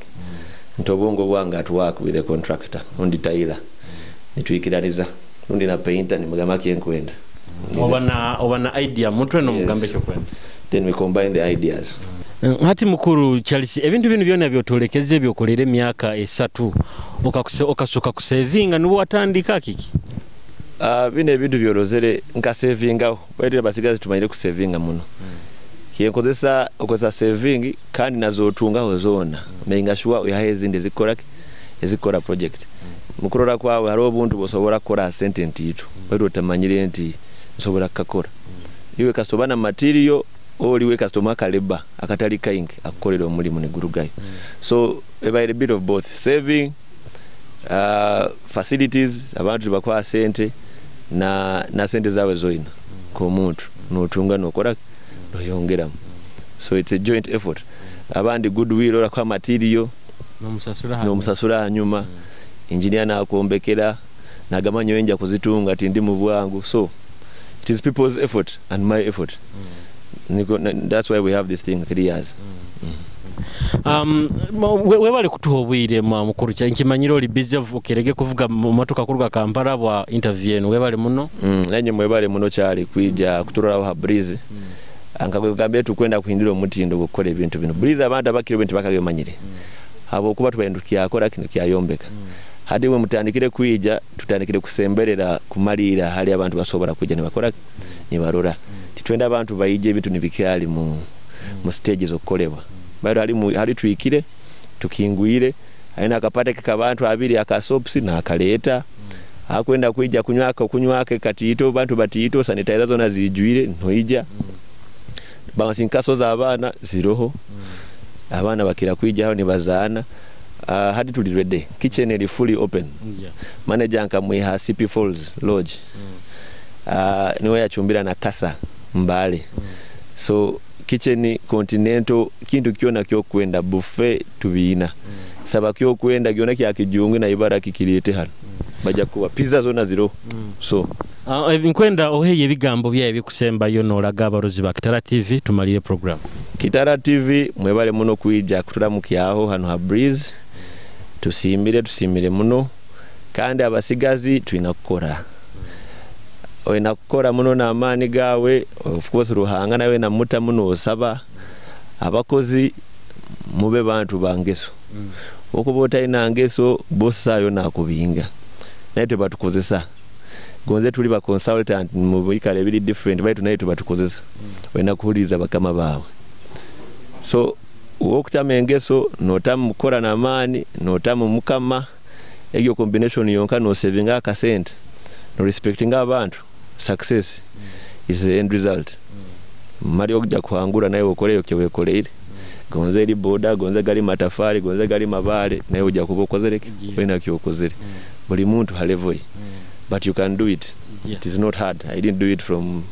Nti obwongo bwange at work with the contractor undi tailor nitwikiraniza undi na painter nimugamba kyenkwenda. Oba na idea mutwe no mugambe kyokwenda. Then we combine the ideas. Hati mukuru Charles ebintu bino byona byotolekeze byokolera emyaka 3 okasuka kusavinga nubo watandika kiki? Bino ebintu byorozere nka savingaho baitu abasigazi tumanyire kusavinga muno. Kiyenkozesa okozesa saving kandi nazotungaho zona. Making sure uyahe ezindi zikora ezikora project. Mukurora kwawe hariho obuntu bosobora kukora sente ntiito baitu otamanyire nti nsobora kukakora. Iwe customer na material oliwe customer kaleba akatali kaingi akukolera omulimu negurugayo. So ebaire bit of both saving facilities abantu bakwa sente na sente zawe zoina ko muntu notunga nokora noyongeramu. So it's a joint effort. Abandi goodwill ora kwa material nomusasura hanyuma. Engineer nakombekera nagamanyo enja kuzitunga ati ndi mu bwangu. So it is people's effort and my effort. That's why we have this thing 3 years. Webale kutuha obwire mukuru nkimanyire oli busy okerege kuvuga mu motoka kuruga Kampala bwa interview eno webale muno. Nanye mwebale muno kyali kwija kuturaraho ha breeze. Ankagambye tukwenda kuhindura omutindo gukora ebintu bino. Breeze abantu abakiro bintu bakabyomanyire. Abo kuba tubayendu kyakora kino kyayombeka. Hadi we mutandikire kwija tutandikire kusemberera kumalira hali abantu basobora kujja ne bakora ne barora. Twenda abantu baije ebintu nibikyali mu stage z'okukolebwa. Bado hali twikire tukingwire alina akapate k'abantu abiri akasopsi n'akaleeta. Akwenda kuija kunywaka katiito bantu batiito sanitizer zona zijwire noija. Bansinkaso za abaana ziroho. Abaana bakira kuija aho nibazaana. Hadi tuli ready. Kitchen eri fully open. Yeah. Manager nkamwiha CP Falls Lodge. Niwe yachumbira na kasa Mbale. So kitchen continental kintu kyona kyokwenda buffet tubiina. Saba kyokwenda kyona kyakijungu na ibara kikirete hano. Bajja kuwa pizza zona ziro. So nkwenda oheye ebigambo byaye bikusembayo nolaga abarozi ba Kitara TV tumalire program. Kitara TV mwebale muno kuija kuturamukyaho hano ha Breeze. Tusimire muno kandi abasigazi twina kukora. Oyina kukora muno n'amaani gawe, of course Ruhanga nawe namuta muno osaba abakozi mube bantu bangeso. Okuba otalina ngeso boss ayo nakubinga. Naye tebatukozesa. Gonze tuli ba consultant mu bikale ebiri different baitu naye tebatukozesa. Oyina kuhuliriza bakama baawe. So okutama engeso notamu kukora n'amaani notamu mukama egyo combination yonka nosevinga akasente no respectinga abantu success is the end result. Mali okujja kuhangura naye okoleyo kyewekoleire. Gonze eri boda, gonze gali matafari, gonze gali mabale naye ojja kuba okozereke olina kyokozere. Buli muntu ha level ye. But you can do it. It is not hard. I didn't do it from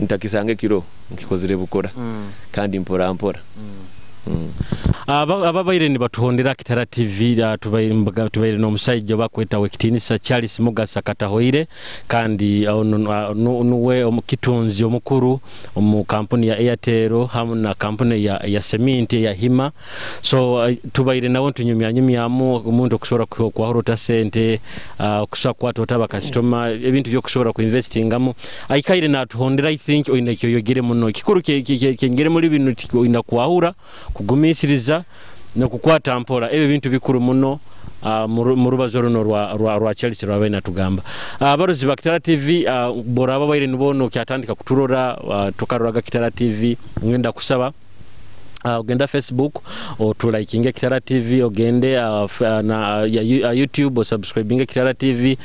ntakisange kiro nkikozere bukora kandi mpora mpora. Ababaire nibatuhondera Kitara TV tubaire n'omusajja bakweta wekitinisa Charles Mugasa Katahoire kandi nuwe omukitunzi omukuru omu kampuni ya Airtel hamu na kampuni ya seminti ya Hima. So tubaire nawo tunyumyanyumyamu omuntu okusobola kwahurota sente, okusobola kukwata ota bakasitoma ebintu by'okusobola kuinvestingamu. Aikaire natuhondera. I think oyina kyoyogere muno kikuru kyengere muri bino oyina kwahura kugumisiriza nokukwata mpora ebyo bintu bikuru muno mu rubazo runo rwa Charles rwabaye natugamba. Abarozi ba Kitara TV bora ababaire nibono kyatandika kuturora tukaroraga Kitara TV ngenda kusaba ogenda Facebook otulaikinge Kitara TV, ogende na YouTube osubscribinge Kitara TV,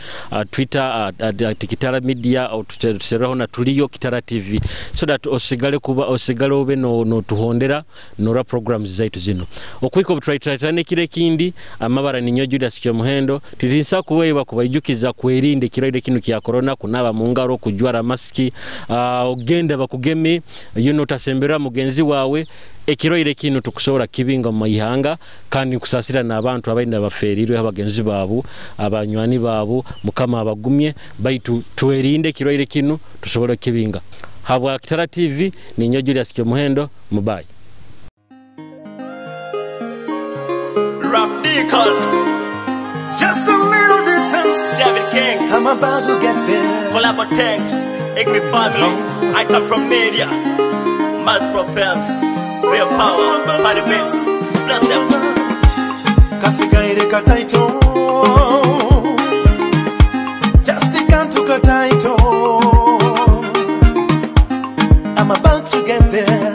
Twitter at Kitara Media otusereho na tuliyo Kitara TV so that osigale kuba osigale obe no tuhondera nora programs zaitu zino okwiko buturaitane kire kindi amabara ninyo Julius Kyomuhendo tirinsa kuweba kubaijukiza kwerinde kirwaire kino kya corona, kunaba mu ngaro, kujwara maski, ogenda bakugeme tasembera mugenzi wawe. Ekirwaire kino tukusobola kibinga mu mahanga kandi kusasira n'abantu abainda baferirwe abagenzi baabo abanywani baabo mukama abagumye baitu twerinde kirwaire kino tusobola kibinga. Habwa Kitara TV ninyo Julius Kyomuhendo mubayi. Rock Deacon, just a little distance, Seven King, I'm about to get there. Collabo thanks, Igmi family, I come from media, Mass Pro Films. Real power, body bits, bless them. Kasigaire kataito, just the kantu kataito. I'm about to get there.